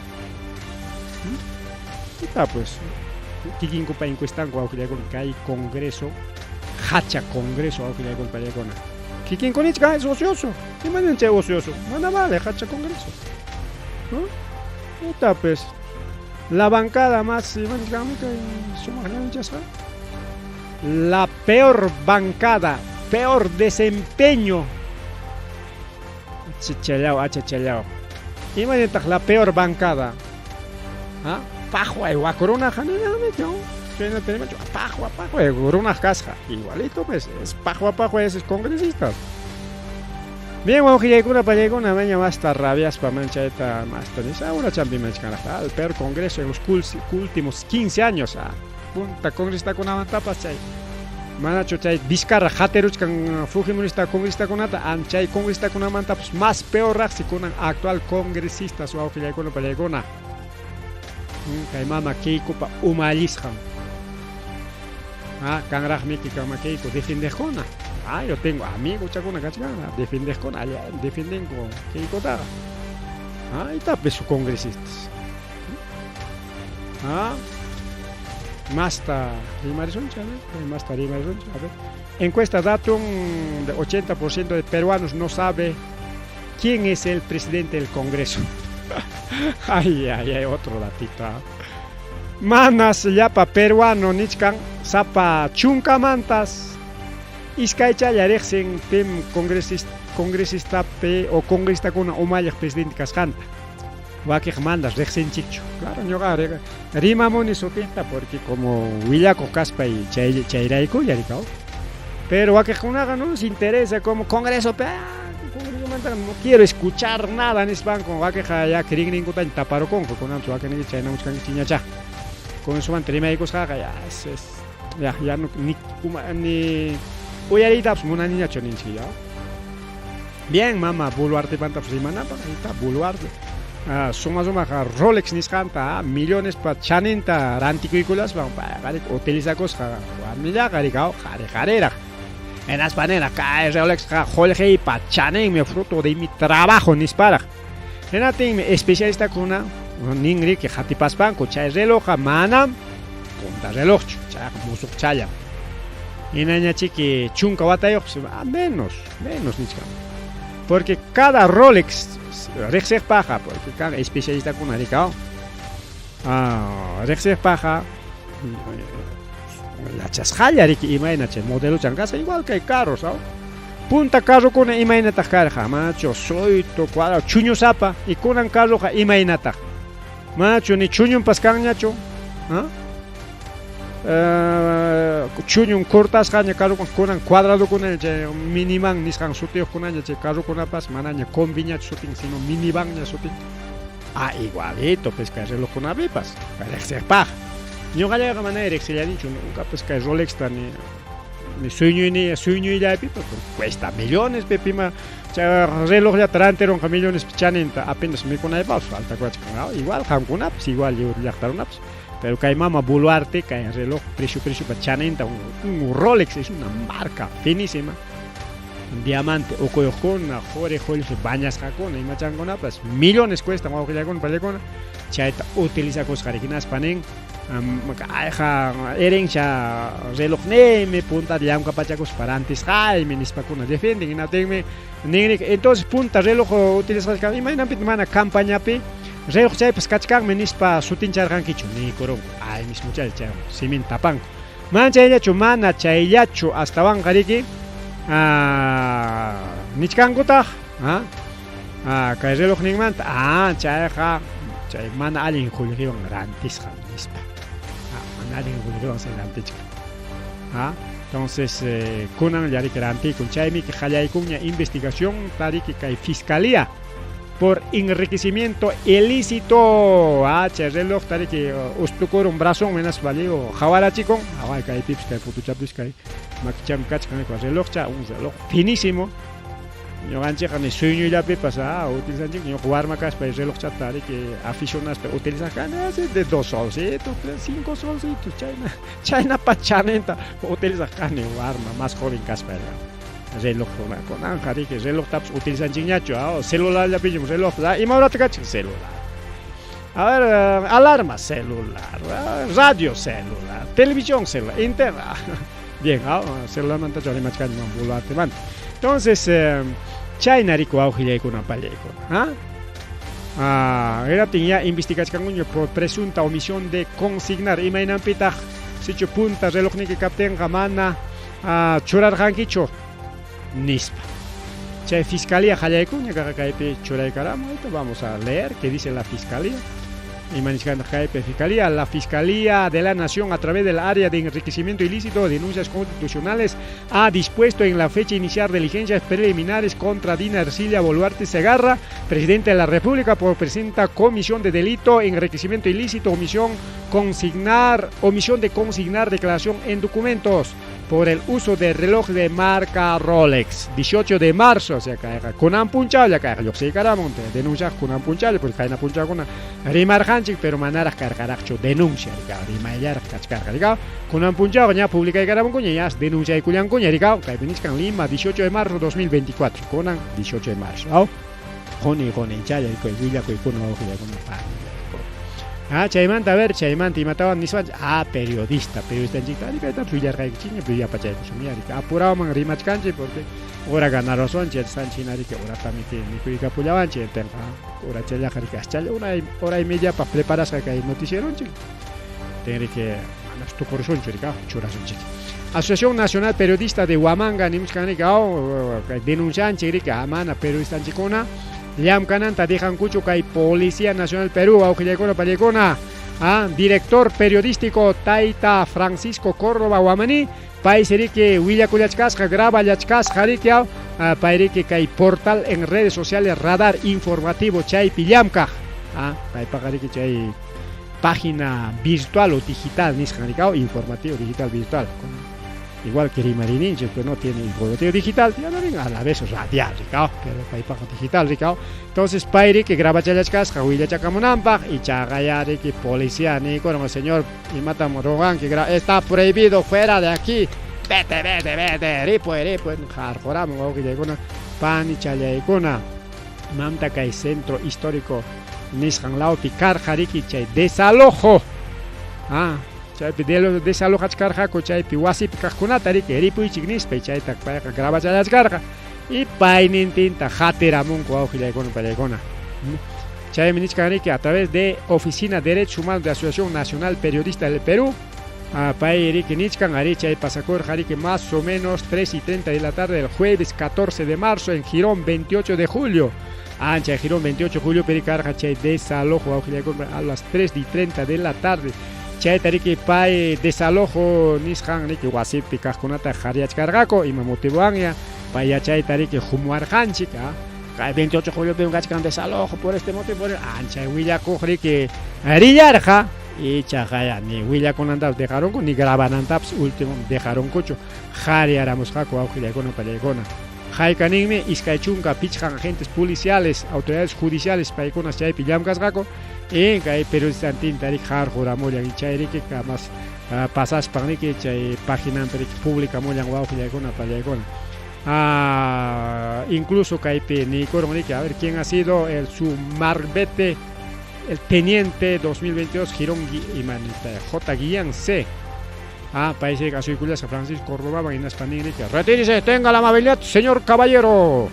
Está pues, kikinkupa encuestanku wawqillaykuna kay Congreso, hacha Congreso wawqillaykuna pallaykuna. Kikinkunichka es ocioso. Imanan chay ocioso? Mana vale hacha Congreso. ¿No? Está pues, la bancada más, la peor bancada, peor desempeño. Achachallao, achachallao. Imanataq la peor bancada? ¿Ah? Pajua wakuruna pajua, pajua, runaq kasqa. Igualito pues, es pajua, pajua, esos congresistas. Bien, wawqillaykuna pallaykuna maña masta rabiaspa manchayta masta nisa ahora champi manchkanaqta el peor congreso en los últimos 15 años, ah, punta congresistakunamantapas chay manachu chay Vizcarra hatiruchkan fujimorista congresistakunata an chay congresistakunamantapas más peor raqsi kunan actual congresistas wawqillaykuna pallaykuna. Kay mama Keikopa umallisqan. Ah, kanraqmiki kama Keiko defendeqkuna. Ah, yo tengo amigos chakuna kachkana, defendeqkuna, allá defendenku Keikotaqa. Ah, itapis su congresistas. Ah, masta rimarisunchik, a ver, masta rimarisunchik, a ver. Encuesta datum de 80% de peruanos no sabe quién es el presidente del Congreso. Ay, ay, ay, otro datito. ¿Ah? Manas llapa peruano nichkan sapa chunkamantas iskaychalla riqsin pim congresista pe o congresistakuna umalliq presidente kasqanta. Wakiq mandas riqsinchikchu. Claro, ñuqa rimamuni sutinta porque como willakuq kaspa y chayraykulla rikaw. Pero wakiqkunaqa no se interesa como congreso pe, congresomanta no quiero escuchar nada nispanku wakiqa ya rinrinkuta taparukunku kunanpas wakinninchik chaynamuchkankichikñachá. Con eso rimaykusqaqa ya es, ya, ya no, ni, ni uyariytapas munaniñachu ninchik ya. Bien, mama Boluarte pantapas rimanapaq, ahí está Boluarte. Ah, suma sumaqa Rolex nisqanta, millones pa chaninta rantikuykulaspa payqa utilizakusqa warmillaqa rikaw qhari qhariraq. Hinaspa niraq kay Rolexqa qullqiypa chaninmi fruto de mi trabajo nisparaq. Hinaptinmi especialistakuna ninriki qatipaspanku chay relojqa manam punta relojchu, chayqa musuq challam. Hinañachiki chunka watayuqpas menos, menos nichkan. Porque cada Rolex riqsiqpaqqa, porque kan especialistakuna rikaw, riqsiqpaqqa yachasqalla riki imayna chay modelochan kasqa, igual kay carros, ¿no? Punta carrokuna imaynataq karqa, manachu suytu, cuadrado, chuñusapa, y kunan carroqa imaynataq, manachu ni chuñunpas kanñachu, ¿ah? Chuñun cortasqaña carrokuna, kunan cuadradokuna chay minivan nisqan sutiyuqkunaña chay carrokunapas manaña combiñachu sutin, sino minivanña sutin. Ah, igualito, pues kay relojkunapipas, riqsiqpaq. Ñuqallayqa mana riqsillanichu, nunca pues kay Rolexta ni sueñuyni sueñuyllapipas, porque cuesta millones, pipima chay relojllata rantirunqa millones chaninta apenas mikunaypaqpas falta kuachkan, igual qamkunapas, igual llaqtarunapas. Pero kay mama Boluarte, kay reloj precio precio pa chaninta, un Rolex es una marca finísima. Diamante ukuyuqkuna, quri qullqi bañasqakuna, imachankunapas millones cuestan wawqillakuna pallakuna, chayta utilizakusqa hinaspa nin kayqa herencia relojniymi puntata llamkapachakuspa rantisqaymi nispakuna defienden. Hinaptinmi ninriki entonces punta reloj utilizasqa imaynanpitaq mana campañapi reloj chaypas kachkanmi nispa sutincharqankichu niykurunku. Ay mismo chay chay siminta tapanku. Mana chayllachu, mana chayllachu astawanqa riki nichkankutaq, kay relojninmanta, chayqa chay mana allin qullqiwan rantisqa nispa. Mana allin qullqiwan se rantichkan. Entonces, kunan yariki rantikun, chaymi qallaykunña investigación tariki kay fiscalía por enriquecimiento ilícito. Chay reloj tariki ustukurun brazón hinaspa lliw hawarachikun. Away kaypipas kay fotochapis kay makichami kachkan relojcha, un reloj finísimo. Ñuqanchikqa ni sueñollapipas ah utilizanchik ñuqa warma kaspa relojchata riki aficionaspa utilizaq kani así de dos solcitos, tres, cinco solcitos chayna chaynapa chaninta utilizaq kani warma más joven kaspa reloj kunanqa riki relojtapas utilizanchikñachu ah celularllapiñam reloj ah ima horata kachkan celular. A ver, alarma celular, radio celular, televisión celular, internet. Bien, ah, celularmantachu rimachkani Boluartemanta. Entonces, chayna riku wawqillaykuna pallaykuna. ¿Ah? Ah, hinaptin ya investigachkankuña por presunta omisión de consignar. Imaynanpitaq sichu punta relojniyki kaptinqa mana churarqankichu nispa. Chay fiscalía qallaykunña kaqa kaypi churaykaramu. Ahorita vamos a leer qué dice la fiscalía. Ima nichkantaq kaypi fiscalía, la Fiscalía de la Nación a través del área de enriquecimiento ilícito, denuncias constitucionales, ha dispuesto en la fecha iniciar diligencias preliminares contra Dina Ercilia Boluarte Zegarra, presidenta de la República, por presunta comisión de delito, enriquecimiento ilícito, omisión consignar, omisión de consignar declaración en documentos por el uso de reloj de marca Rolex. 18 de marzo, o sea, kunan punchawlla kayqa lluqsiykaramun denuncia kunan punchawlla porque kayna punchawkuna rimarqanchik pero manaraq karqaraqchu denuncia rikaw rimayllaraq kachkarqa rikaw kunan punchawqa ña publicaykaramunkuña ña denunciaykullankuña rikaw kaypi nichkan Lima 18 de marzo 2024 kunan 18 de marzo aw quni quni challa willakuykuna wawqillaykuna Ah, chaymanta, a ver, chaymanta imatawan nispanchik, ah, periodista, periodistanchikta ari kaytapas willarqaykichikña, pero yapachaykusun riki apurawan rimachkanchik porque hora ganaruwanchik yachasqanchik hina riki horatami mikuykapullawanchik entonces horachallaqa riki aschalla una hora y mediapaq preparasqa kay noticieronchik riki manas tukurusunchu riki churasunchik. Asociación Nacional Periodista de Huamanga nimuchkan riki denuncianchik riki mana periodistanchikkuna llamkananta dejankuchu kay Policía Nacional Perú wawqillaykuna pallaykuna ah, director periodístico Taita Francisco Córdoba Huamaní paysi riki willakullachkasqa graballachkasqa riki pay riki kay portal en redes sociales Radar Informativo chaypi llamkaq ah, paypaqa riki chay página virtual o digital nisqan riki informativo digital virtual igual que rimarininchik pero no tiene informativo digital tiene a la vez radial rikaw pero paypaqa digital rikaw entonces pay riki grabachallachkasqa willachakamunanpaq ichaqa riki policía niykurun señor imatam ruwanki está prohibido fuera de aquí vete vete vete ripuy ripuy qarquramun wawqillaykuna panichallaykuna mamta kay centro histórico nisqan lawpi karqa riki chay desalojo ah chaypi desalojachkarqaku chaypi wasipi kaqkunata riki ripuychik nispa chayta payqa grabachallachkarqa y paynintinta hatiramunku wawqillaykuna pallaykuna chaymi nichkan riki a través de Oficina de Derechos Humanos de Asociación Nacional Periodista del Perú pay riki nichkan ari chay pasakurqa riki más o menos 3 y 30 de la tarde del jueves 14 de marzo en Girón 28 de julio ancha Girón 28 de julio pericarqa chay desalojo wawqillaykuna a las 3 y 30 de la tarde chayta riki pay desalojo nisqan riki wasipi kaqkunata qhariachkarqaku ima motivowanña pay yachayta riki humuarqanchik kay 28 de julio kachkan desalojo por este motivo ancha willakuq riki rillarqa ichaqa ni willakunantapas dejarunku ni grabanantapas último dejarunkuchu qhariaramusqaku wawqillaykuna pallaykuna haykaninmi iskay chunka pichqan agentes policiales autoridades judiciales paykunas chaypi llamkasqaku y kay periodistantinta riki qarquramullan chay riki kamas pasaspan riki chay paginanpi riki publicamullan wawqillaykuna pallaykuna incluso kaypi niykurun riki a ver quién ha sido el su marbete el teniente 2022 Girón imanita J. Guillán C. Ah, paysi asuykullasqa Francisco Córdoba hinaspa nin riki retírese, tenga la amabilidad, señor caballero.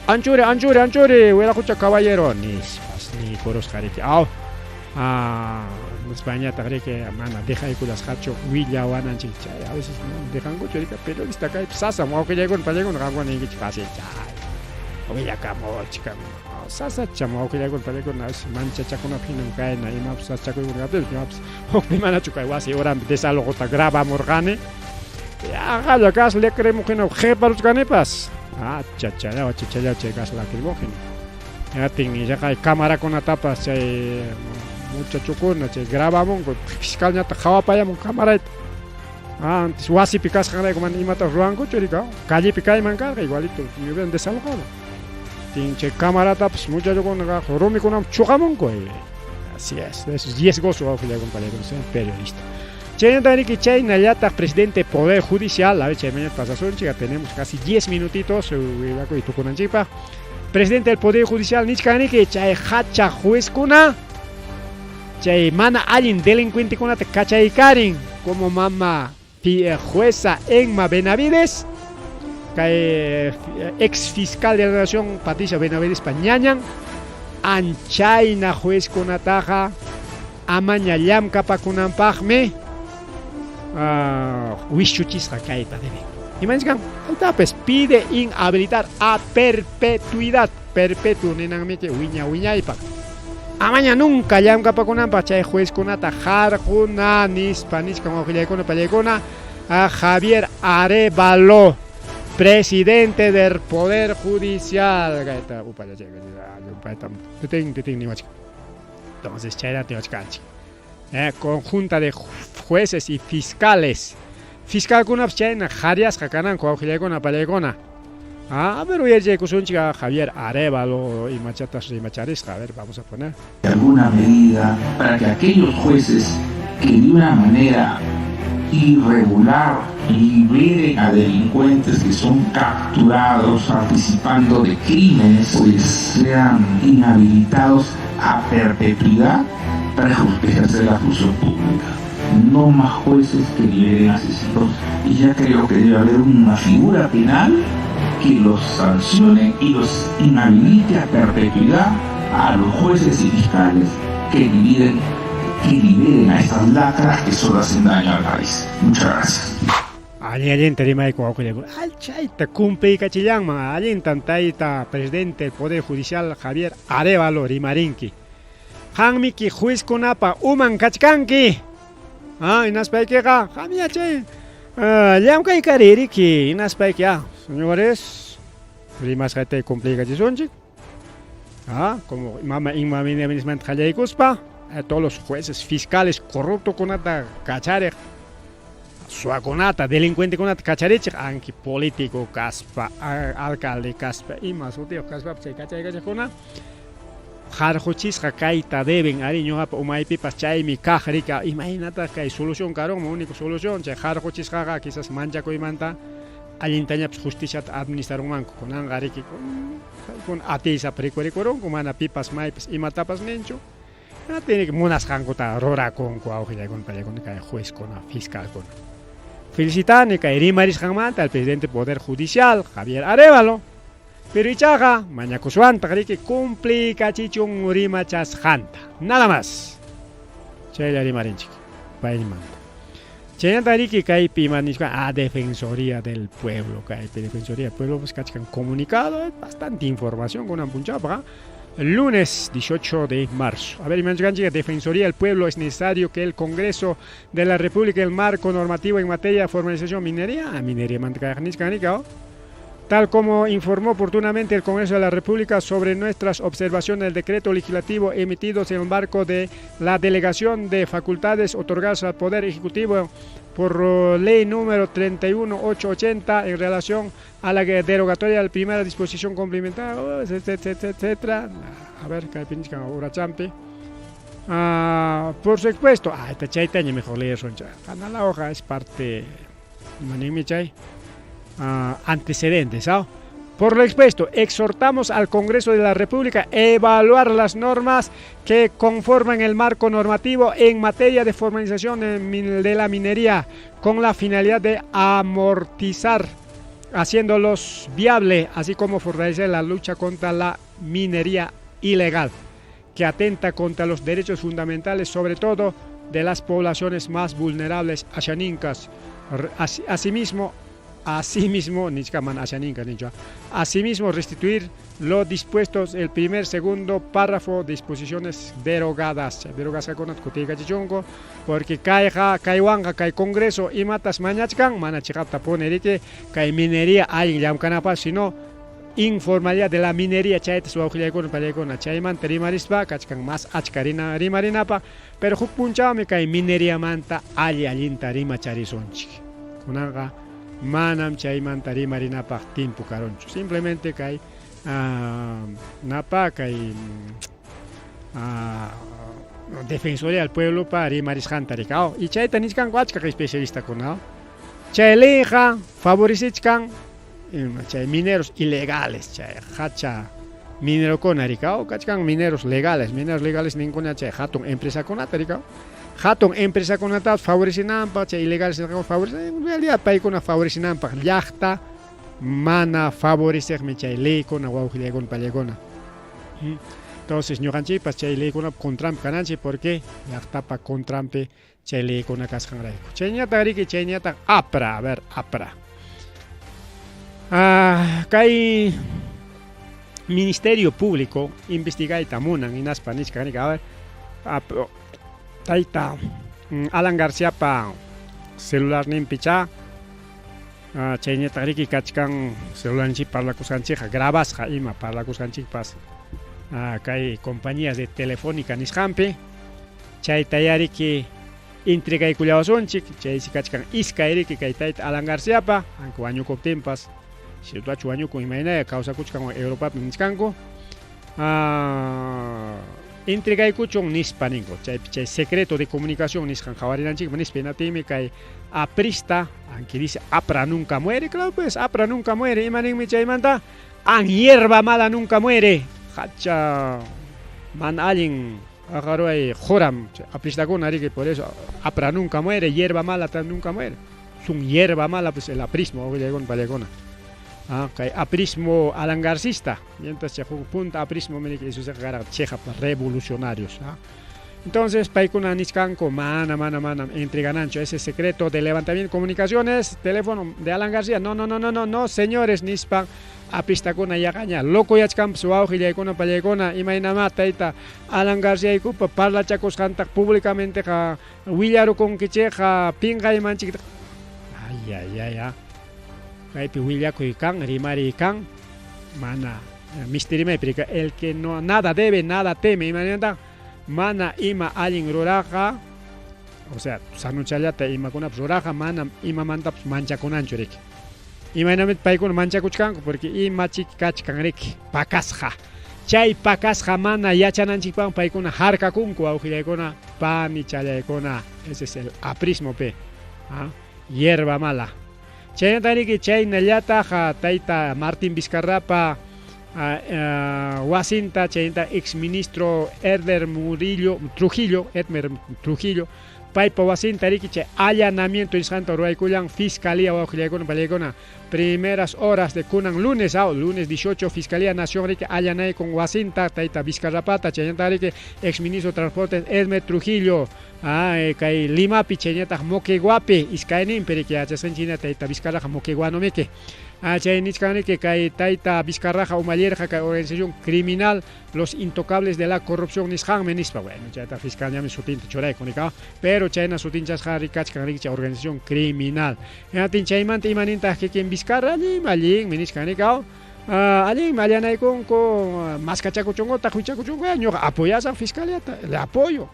Anchuri, anchuri, anchuri, wiraqucha caballero. Nispas niykurusqa riki. Aw. Españataq riki mana dejaykullasqachu willawananchik chay a veces dejankuchu riki periodista kaypi sasam wawqillaykuna pallaykuna qamkuna ninkichik fácil chay willakamuchkan sasacham wawqillaykuna pallaykuna a veces manchachakunapaq hinam kayna imapas sasachakuykuna kaptinpas ñuqapas hukpi manachu kay wasi uranpi desalojota grabamurqani yaqalla gas lacrimógeno qiparuchkanipas achachallaw achachallaw chay gas lacrimógeno atin ichaqa camarakunatapas chay muchachokuna chay grabamunku fiscalñataq qhawapayamun camarayta antes wasipi kasqanrayku mana imatapas ruwankuchu rika callepi kayman karqa igualito me hubieran desalojado. Hinaptin chay camaratapas muchachokuna rumikunam chuqamunku. Así es, es riesgoso wawqillaykuna periodista. Chaynata chaynallataq presidente Poder Judicial, a ver, chay pasasunchik, tenemos casi 10 minutitos, willakuy tukunanchikpaq. Presidente del Poder Judicial nichkaniki chay hacha juezkuna chay mana allin delincuentekunata kachaykarin como mama jueza Enma Benavides, kay ex fiscal de la Nación Patricia Benavides pañañan, anchayna juezkunataqa amaña llamkapakunanpaqmi wischuchisqa kayta deben. Imanchkan, pues pide inhabilitar a perpetuidad, perpetuo ninanmiki wiña wiñaypaq. Amaña nunca llamkapakunanpaq chay juezkunata harquna nispa nichkan wawqillaykuna pallaykuna a Javier Arévalo, presidente del Poder Judicial. Entonces, conjunta de jueces y fiscales. Fiscalkunapas chayna qhariasqa kananku wawqillaykuna pallaykuna. A ver, uyariykusunchik a Javier Arévalo imachatas rimacharisqa. A ver, vamos a poner. Alguna medida para que aquellos jueces que de una manera irregular liberen a delincuentes que son capturados participando de crímenes, pues sean inhabilitados a perpetuidad para ejercer la función pública. No más jueces que liberen asesinos. Y ya creo que debe haber una figura penal que los sancione y los inhabilite a perpetuidad a los jueces y fiscales que liberen a estas lacras que solo hacen daño al país. Muchas gracias. Allin allinta rimayku wawqillaykuna. Chayta cumpliykachillanman allintan tayta presidente del Poder Judicial Javier Arévalo rimarinki. Qanmiki juezkunapa uman kachkanki. Hinaspaykiqa qamya chay llamkaykaririki hinaspayki señores rimasqayta cumpliykachisunchik. Como mama Inma Benavidesmanta qallaykuspa a todos los jueces fiscales corruptokunata kachariq, suwakunata, delincuentekunata kacharichiq, anki político kaspa, alcalde kaspa, ima sutiyuq kaspapas chay kachaykachiqkuna harquchisqa kayta deben. Ari ñuqapa umaypipas chaymi kaq rika imaynataq kay solución karunman, único solución chay harquchisqaqa quizás manchakuymanta allintañapas justiciata administrarunmanku. Kunanqa riki kun atiysapa rikurikurunku, mana pipas maypas imatapas ninchu. Tiene que munasqankuta rurakunku wawqillaykuna pallaykuna kay juezkuna fiscalkuna. Felicitani kay rimarisqanmanta al presidente del Poder Judicial Javier Arévalo. Pero ichaqa mañakuswantaq riki cumpliykachichun rimachasqanta. Nada más. Chaylla rimarinchik paymanta. Chaynata riki kaypi ima nishpa a Defensoría del Pueblo, kaypi Defensoría del Pueblo pues kachkan comunicado, bastante información kunan punchawpaqa. Lunes 18 de marzo. A ver, imanchkanchik, Defensoría del Pueblo, es necesario que el Congreso de la República, el marco normativo en materia de formalización minería, minería mantkayaqnichkanika, tal como informó oportunamente el Congreso de la República sobre nuestras observaciones del decreto legislativo emitidos en el marco de la delegación de facultades otorgadas al Poder Ejecutivo por ley número 31880 en relación a la derogatoria de la primera disposición complementaria, etcétera, etcétera, etcétera. A ver, urachampi. Por su expuesto, esta chaytaña mejor leer, gana la hoja, es parte, chay. Antecedentes, ¿ah? Por lo expuesto, exhortamos al Congreso de la República a evaluar las normas que conforman el marco normativo en materia de formalización de la minería con la finalidad de amortizar, haciéndolos viable, así como fortalecer la lucha contra la minería ilegal, que atenta contra los derechos fundamentales, sobre todo de las poblaciones más vulnerables, ashaninkas. Asimismo, asimismo, restituir lo dispuestos el primer, segundo párrafo de disposiciones derogadas. Porque kaywanqa kay Congreso imatas mañachkan, mana chiqapta pone kay minería allin llamkanapaq, sino informalidad de la minería chaytas wawqillaykuna pallaykuna chaymanta rimarispa kachkan más achka rimarinapaq, pero huk punchawmi kay mineriamanta alli allinta rimacharisunchik. Kunanqa manam chaymanta rimarinapaq timpu karunchu. Simplemente kay Napa kay Defensoría del Pueblopa rimarisqanta rikaw. Y chayta nichkanku achka especialistakuna. Chay leyqa favorecichkan chay mineros ilegales, chay hacha minerokuna rikaw, kachkan mineros legales, mineros legales ninkuna chay hatun empresakunata rikaw. Hatun empresakunata favorecinanpaq, chay ilegales favorecen, en realidad paykuna favorecinanpaq llaqta mana favoreceqmi chay leykuna wawqillaykuna pallaykuna. Entonces ñuqanchikpas chay leykunapa contranpi kananchik porque llaqtapa contranpi chay leykuna kasqanrayku. Chayñataq riki, chayñataq APRA, a ver, APRA. Kay Ministerio Público investigayta munan hinaspa nichkan riki, a ver, tayta Alan Garciapa celularninpichá chayñataq riki kachkan celularninchik parlakusqanchikqa grabasqa ima parlakusqanchikpas kay compañías de telefónica nisqanpi chaytaya riki entregaykullawasunchik chaysi kachkan iskay riki kay tayta Alan Garciapa aunque wañukuptinpas ciertoachu wañukun imaynaya kawsakuchkan Europapi nichkanku entregaykuchun nispa ninku chaypi chay secreto de comunicación nisqan qhawarinanchikman nispa hinaptinmi kay aprista aunque dice APRA nunca muere, claro pues APRA nunca muere, ima ninmi chaymanta an hierba mala nunca muere, hacha mana allin aqaruay quram apristakuna riki por eso APRA nunca muere, hierba mala nunca muere, es un hierba mala pues el aprismo wawillaykuna pallaykuna. Kay aprismo alangarcista, mientras chay huk punta aprismo miriki eso se karqa cheqap revolucionarios. Entonces paykuna nichkanku mana mana mana entregananchu ese secreto de levantamiento de comunicaciones, teléfono de Alan García, no no no no no no señores nispa apistakuna yaqaña locoyachkanpas wawqillaykuna pallaykuna imaynamá tayta Alan Garciaykupa parlachakusqantaq públicamenteqa willarukunkichikqa pinqaymanchik ay ay ay ay kaypi willakuy kan rimariy kan mana misterimay pero el que no nada debe nada teme imaynata mana ima allin ruraqa o sea sanuchallata imakunapas ruraqa manam imamantapas manchakunanchu riki imaynamit paykuna manchakuchkanku porque imachik kachkan riki pakasqa chay pakasqa mana yachananchikpaq paykuna harkakunku wawqillaykuna panichallaykuna ese es el aprismo pe hierba mala chaynata riki chaynallataq tayta Martín Vizcarrapa wasinta chaynata exministro Edmer Murillo Trujillo Edmer Trujillo paypa wasinta riki chay allanamiento nisqanta ruwaykullan fiscalía wawqillaykuna pallaykuna primeras horas de kunan lunes lunes 18 Fiscalía Nación riki allanaykun wasinta tayta Vizcarrapata chaynata riki exministro de Transportes Edmer Trujillo kay Limapi chaynataq Moqueguapi iskayninpi riki yachasqanchik tayta Vizcarraqa Moqueguanomiki chay nichkan riki kay tayta Vizcarraqa umallirqa kay organización criminal los intocables de la corrupción nisqanmi nispa bueno chayta fiscal ñami sutinta churaykun nika pero chayna sutinchasqa rikachkan riki chay organización criminal hinatin chaymanta imanintaq kikin Vizcarra allinmi allinmi nichkan nika allinmi allanaykunku maskachakuchunkutaq huchakuchunku ñuqa apoyasaq fiscaliata le apoyo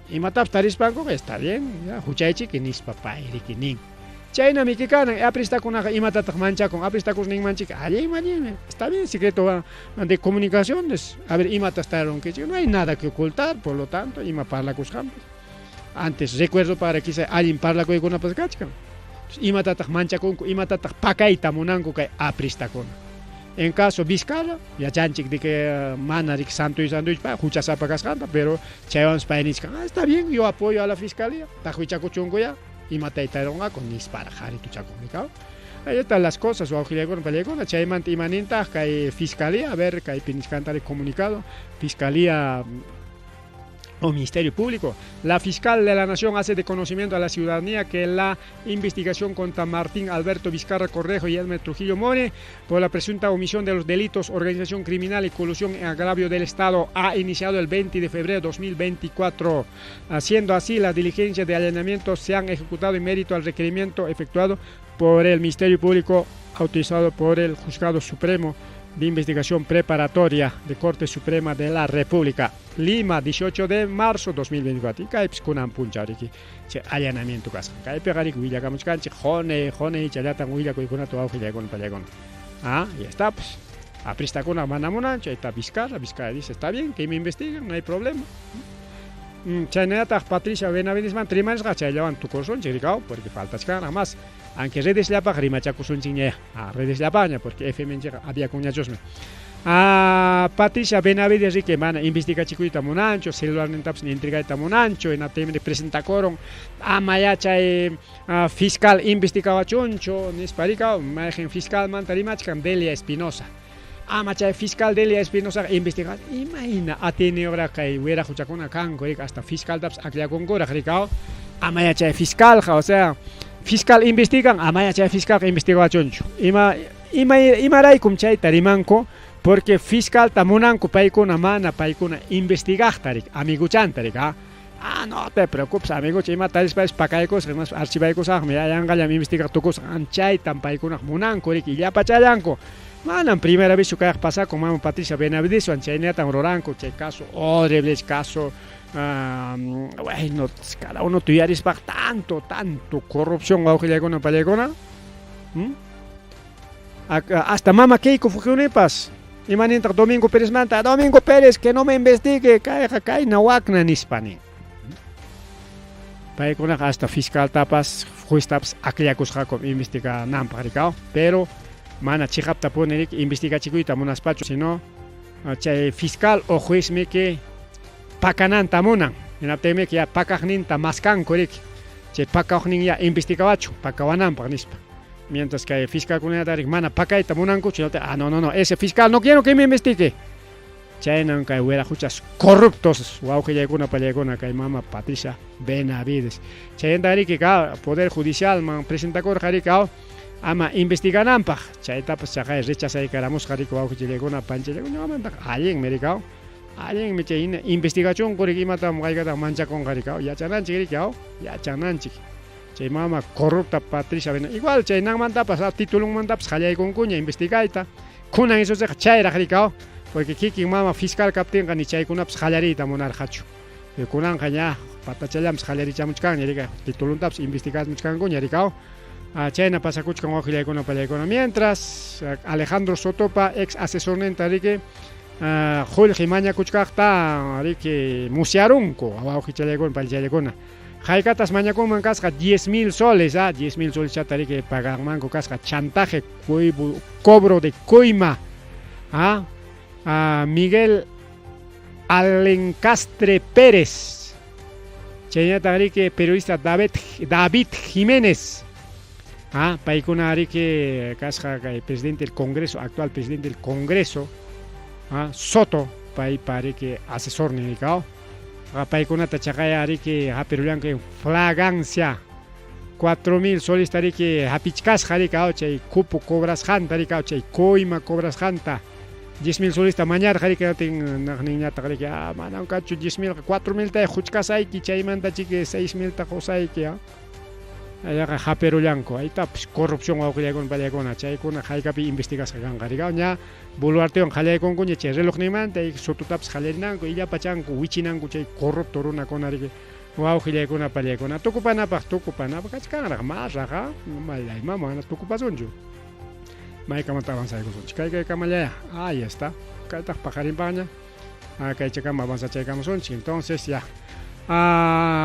imatapas tarispankuqa está bien ya huchaychiki nispa pay riki nin chaynami kanan apristakunaqa imatataq manchakun apristakus ninmanchik allinmi allinmi está bien secreto de comunicaciones a ver imatas tarunkichik no hay nada que ocultar por lo tanto ima parlakusqanpas antes recuerdo para quizá allin parlakuykunapas kachkan imatataq manchakunku imatataq pakayta munanku kay apristakuna en caso Vizcarra yachanchik de que mana riki santo y santo huchasapa kasqanta pero chaywanpas pay nichkan está bien yo apoyo a la fiscalía taqwichakuchunku ya imataytaronqaku nisparaq harituchakun rikaw ahí están las cosas wawqillaykuna pallaykuna chaymanta imanintaq kay fiscalía a ver kaypi nichkanta comunicado fiscalía o Ministerio Público. La fiscal de la Nación hace de conocimiento a la ciudadanía que la investigación contra Martín Alberto Vizcarra Correjo y Edmer Trujillo More por la presunta omisión de los delitos, organización criminal y colusión en agravio del Estado ha iniciado el 20 de febrero de 2024. Haciendo así, las diligencias de allanamiento se han ejecutado en mérito al requerimiento efectuado por el Ministerio Público autorizado por el Juzgado Supremo de Investigación Preparatoria de Corte Suprema de la República. Lima, 18 de marzo 2024. Y kaypis kunan punchaw riki chay allanamiento kasqa. Kaypiqa riki willakamuchkanchik jone, jone challatan willakuykunata wawqillaykuna pallaykuna. Ya está pues. Apristakuna mana munanchu, ahí está Vizcarra, Vizcarra dice, está bien, que me investiguen, no hay problema. Chaynallataq Patricia Benavidesmanta rimarisqa chayllawan tukursunchik rikaw, porque faltachkanraq más. Aunque redesllapaq rimachakusunchikña, redesllapaqña, porque FM-nchikqa aviakunñachusmi. Patricia Benavides riki mana investigachikuyta munanchu, celularnintapas ni entregayta munanchu, hinaptinmi presentakuron, ama ya chay fiscal investigawachunchu, nispa rikaw, mayqin fiscalmanta rimachkan, Delia Espinosa. Ama chay fiscal Delia Espinosa investiga, imayna atiyniyuqraq kay wiraquchakuna kanku, rika, hasta fiscaltapas akllakunkuraq rikaw, ama ya chay fiscalqa, o sea, fiscal investigan, ama ya chay fiscalqa investigawachunchu. Imaraykum chayta rimanku, porque fiscalta munanku paykuna mana paykuna investigaqta rik, amiguchanta rik, ah, no te preocupes, amigucha, imata rispapis pakaykusaq, imaspas archivaykusaqmi, ya yanqallam investigaq tukusaq, chaytam paykunaq munanku rik, illapachallanku. Manam primera vez kayaq pasakun mama Patricia Benavideswan, chaynatam ruranku, chay caso horrible, caso, bueno, cada uno tuyarispaq tanto, tanto corrupción wawqillaykuna pallaykuna. Hasta mama Keiko Fujimoripas, imanintaq Domingo Pérezmanta, Domingo Pérez, que no me investigue, kayqa kayna wakna nispa nin. Paykunaqa hasta fiscaltapas, jueztapas akllakusqaku investigananpaq rikaw, pero mana chiqaptapuni riki investigachikuyta munaspachu, sino chay fiscal o juezmi que pakananta munan, hinaptinmi ya pakaqninta maskanku riki, chay pakaqnin ya investigawachu pakawananpaq nispa. Mientras que fiscalkunata riki mana pakayta munankuchu, ah, no, no, no, ese fiscal no quiero que me investigue. Chaynan kay wiraquchas corruptos wawqillaykuna pallaykuna kay mama Patricia Benavides. Chaynata riki ka Poder Judicialman presentakurqa riki ama investigananpaq, chaytapas chaqay rechazaykaramusqa riki wawqichallaykuna panchallaykuna, ñuqamantaqa allinmi rikaw, allinmi chay hina investigachunku riki imatam qaykataq manchakunqa rikaw, yachananchik riki yachananchik. Chay mama corrupta Patricia Benavides, igual chay nanmantapas titulunmantapas qallaykunkuña investigayta, kunan isusiqa chayraq rikaw, porque kikin mama fiscal kaptinqa ni chaykunapas qallariyta munarqachu. Kunanqa ña patachallapas qallarichamuchkanña rika, tituluntapas investigamuchkankuña rikaw. Chayna pasakuchkan wawqillaykuna pallaykuna. Mientras Alejandro Sotopa, ex asesorninta riki, qullqi mañakuchkaqta riki musyarunku wawqichallaykuna pallaykuna. Haykatas mañakunman kasqa 10,000 soles, 10,000 soles chata riki paganmanku kasqa chantaje, cobro de coima. Miguel Alencastre Pérez, chaynata riki periodista David Jiménez. Paykuna riki kasqa kay presidente del Congreso, actual presidente del Congreso, Soto, paypa riki asesornin rikaw. Paykunata chaqaya riki hapirullanku en flagancia 4,000 soles riki hapichkasqa rikaw, chay cupo cobrasqanta rikaw, chay coima cobrasqanta 10,000 soles mañarqa riki, naqninñataq riki, manam kachu 10,000, 4,000 ta huchkasayki, chaymanta chiki 6,000 ta qusayki, Ayaqa hapirullanku, ahí está, corrupción wawqillaykuna pallaykuna, chaykuna haykapi investigasqa kanqa rikaw, ña Boluartewan qallaykunkuña chay relojninmanta, y Sototapas qallarinanku, illapachanku, wichinanku chay corrupto runakuna riki, wawqillaykuna pallaykuna, tukupanapaq, tukupanapaq kachkanraq masraq, maylayma mana tukupasunchu. Maykamanta avanzaykusunchik, kay kaykamallaya, ahí está, kaytaq paqarinpaqña, kaychakama avanzachaykamusunchik, entonces ya.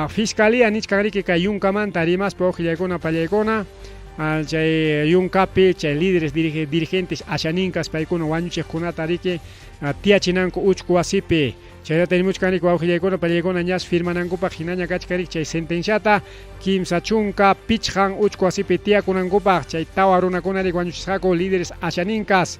Fiscalía nichkan riki kay yunkamanta rimaspa wawqillaykuna pallaykuna, chay yunkapi chay líderes dirigentes ashaninkas paykuna wañuchiqkunata riki tiyachinanku uchku wasipi. Chaynata rimuchkan riki wawqillaykuna pallaykuna ñas firmanankupaq hinaña kachkan riki chay sentenciata 35 uchku wasipi tiyakunankupaq chay tawa runakuna riki wañuchisqaku líderes ashaninkas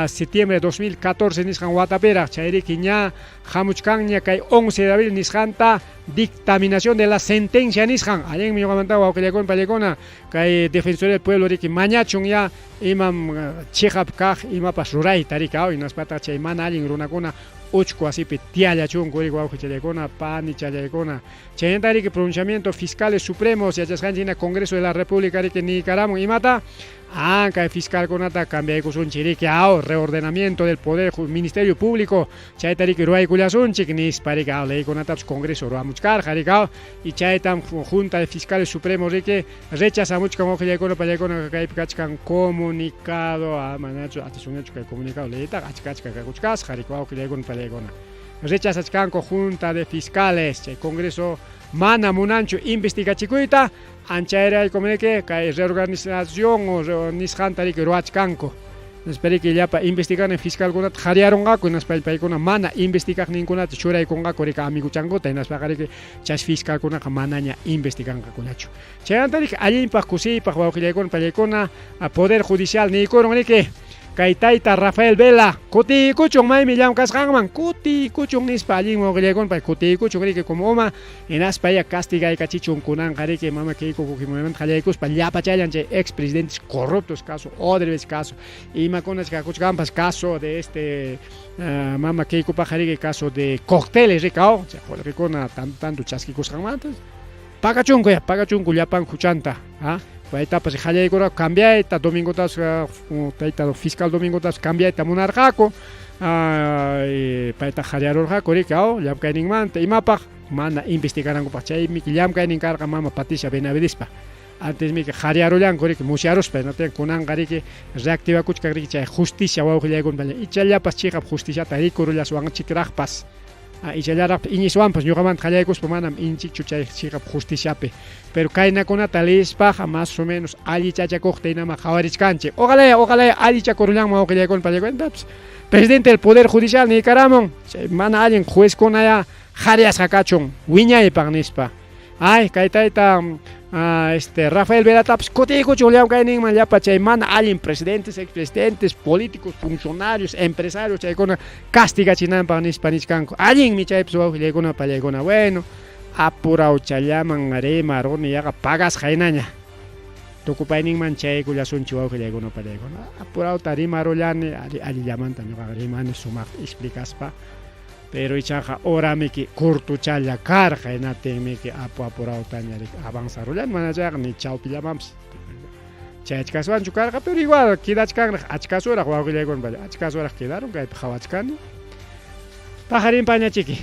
septiembre de 2014 nisqan watapiraq chay riki ña hamuchkanña kay 11 de abril nisqanta dictaminación de la sentencia nisqan. Allinmi ñuqamanta wawqillaykuna pallaykuna kay Defensoría del Pueblo riki mañachun ya imam chiqap kaq imapas rurayta riki, hinaspataq chay mana allin runakuna Uchku wasipi tiyallachunku riki wawqichallaykuna panichallaykuna. Chaynata riki pronunciamiento fiscales supremos yachasqanchik hina Congreso de la República riki niykaramun imata ah kay fiscalkunata cambiaykusunchik riki aw reordenamiento del poder Ministerio Público chayta riki ruwaykullasunchik nispa riki aw leykunatapas Congreso ruwamuchkarqa riki aw y chaytam Junta de Fiscales Supremos riki rechazamuchkan wawqillaykuna pallaykuna kaypi kachkan comunicado ah manachu atisunñachu kay comunicado leytaqa achka achka kakuchkasqa riki wawqillaykuna pallaykuna rechazachkanku Junta de Fiscales chay Congreso mana munanchu investigachikuyta anchayraykum riki kay reorganización o nisqanta riki ruwachkanku nispa riki llapa investigana fiscalkunata qhariyarunqaku hinaspa paykuna mana investigaqninkunata churaykunqaku riki amiguchankuta hinaspaqa riki chay fiscalkunaqa manaña investiganqakuñachu chaymanta riki allinpaq kusiypaq wawqillaykuna pallaykuna Poder Judicial niykurun riki kay tayta Rafael Vela kutiykuchun maymi llamkasqanman kutiykuchun nispa allin wawqillaykuna pay kutiykuchun riki como uma hinaspa ya castigaykachichun kunanqa riki mama Keiko Fujimorimanta qallaykuspa llapachallan chay expresidentes corruptos caso Odebrecht caso imakunas kakuchkanpas caso de este mama Keikopaqa riki caso de cócteles riki aw chay qullqikuna tanto tanto chaskikusqanmanta pagachunku ya pagachunku llapan huchanta ah paytapas qallaykurqaku cambiayta Domingotapas tayta fiscal Domingotapas cambiayta munarqaku payta qallarurqaku riki aw llamkayninmanta imapaq mana investiganankupaq chaymi llamkaynin karqa mama Patricia Benavidespa antes miki qaryarullanku riki musyaruspa hinaptin kunanqa riki reactivakuchkan riki chay justicia wawqillaykuna ichallapas chiqap justiciata rikurullasuwanchikraqpas ichallaraqpas iñiswanpas ñuqamanta qallaykuspa manam iñichikchu chay chiqap justiciapi pero kaynakunata liyispaqa más o menos allichachakuqta hinama qhawarichkanchik ojalá ojalá allichakurullanman wawqillaykuna pallaykuna presidente del poder judicial niykaramun chay mana allin juezkuna ya qhariyasqa kachun wiñaypaq nispa ay kay tayta este Rafael Velatapas kutiykuchun llamkayninman llapa chay mana allin presidentes, expresidentes, políticos, funcionarios, empresarios chaykuna castigachinanpaq nispa nichkanku allinmi chaypas wawqillaykuna pallaykuna bueno apurawchallaman rimaruni yaqa pagasqa hinaña tukupayninman chaykullasunchik wawqillaykuna pallaykuna apurawta rimarullani allillamanta ñuqaqa rimani sumaqta explicaspa pero ichaqa horamiki cortochalla karqa hinaptinmiki apu apurawtaña riki avanzarullani mana chayqa ni chawpillamanpas chayachkaswanchu karqa pero igual quedachkanraq achkasuraq wawqillaykuna pacha achkasuraq quedaron kaypi qhawachkani paqarinpañachiki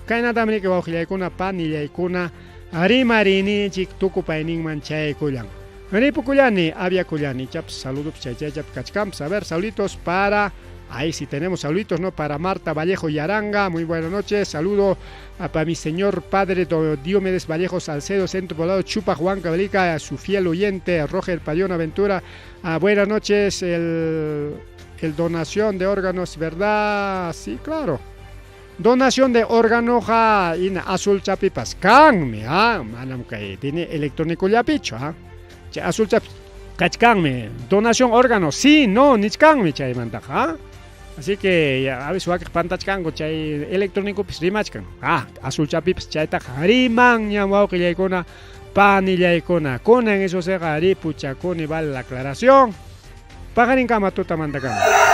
kaynatam riki wawqillaykuna panillaykuna rimariyninchik tukupayninman chayaykullan ripukullani aviakullani ichapas saludopas chay chaychapi kachkanpas a ver saluditos para ahí sí tenemos saluditos, ¿no? Para Marta Vallejo Yaranga, muy buenas noches. Saludo para mi señor padre Diomedes Vallejo Salcedo, Centro Poblado Chupa Juan Cabelica, a su fiel oyente Roger Payón Aventura. Buenas noches, el donación de órganos, ¿verdad? Sí, claro. Donación de órgano ja ina azul chapipas kanmi, manam kay tiene electrónico llapichu, Chay azul chapi kachkanmi, donación órgano, sí, no, nichkanmi chaymantaqa, Así que ya, a veces wakiq pantachkanku chay electrónicopis rimachkan. Azul chapipas chaytaqa rimanñam wawqillaykuna panillaykuna. Kunan eso seqa ripuchakuni vale la aclaración. Paqarinkama tutamantakama.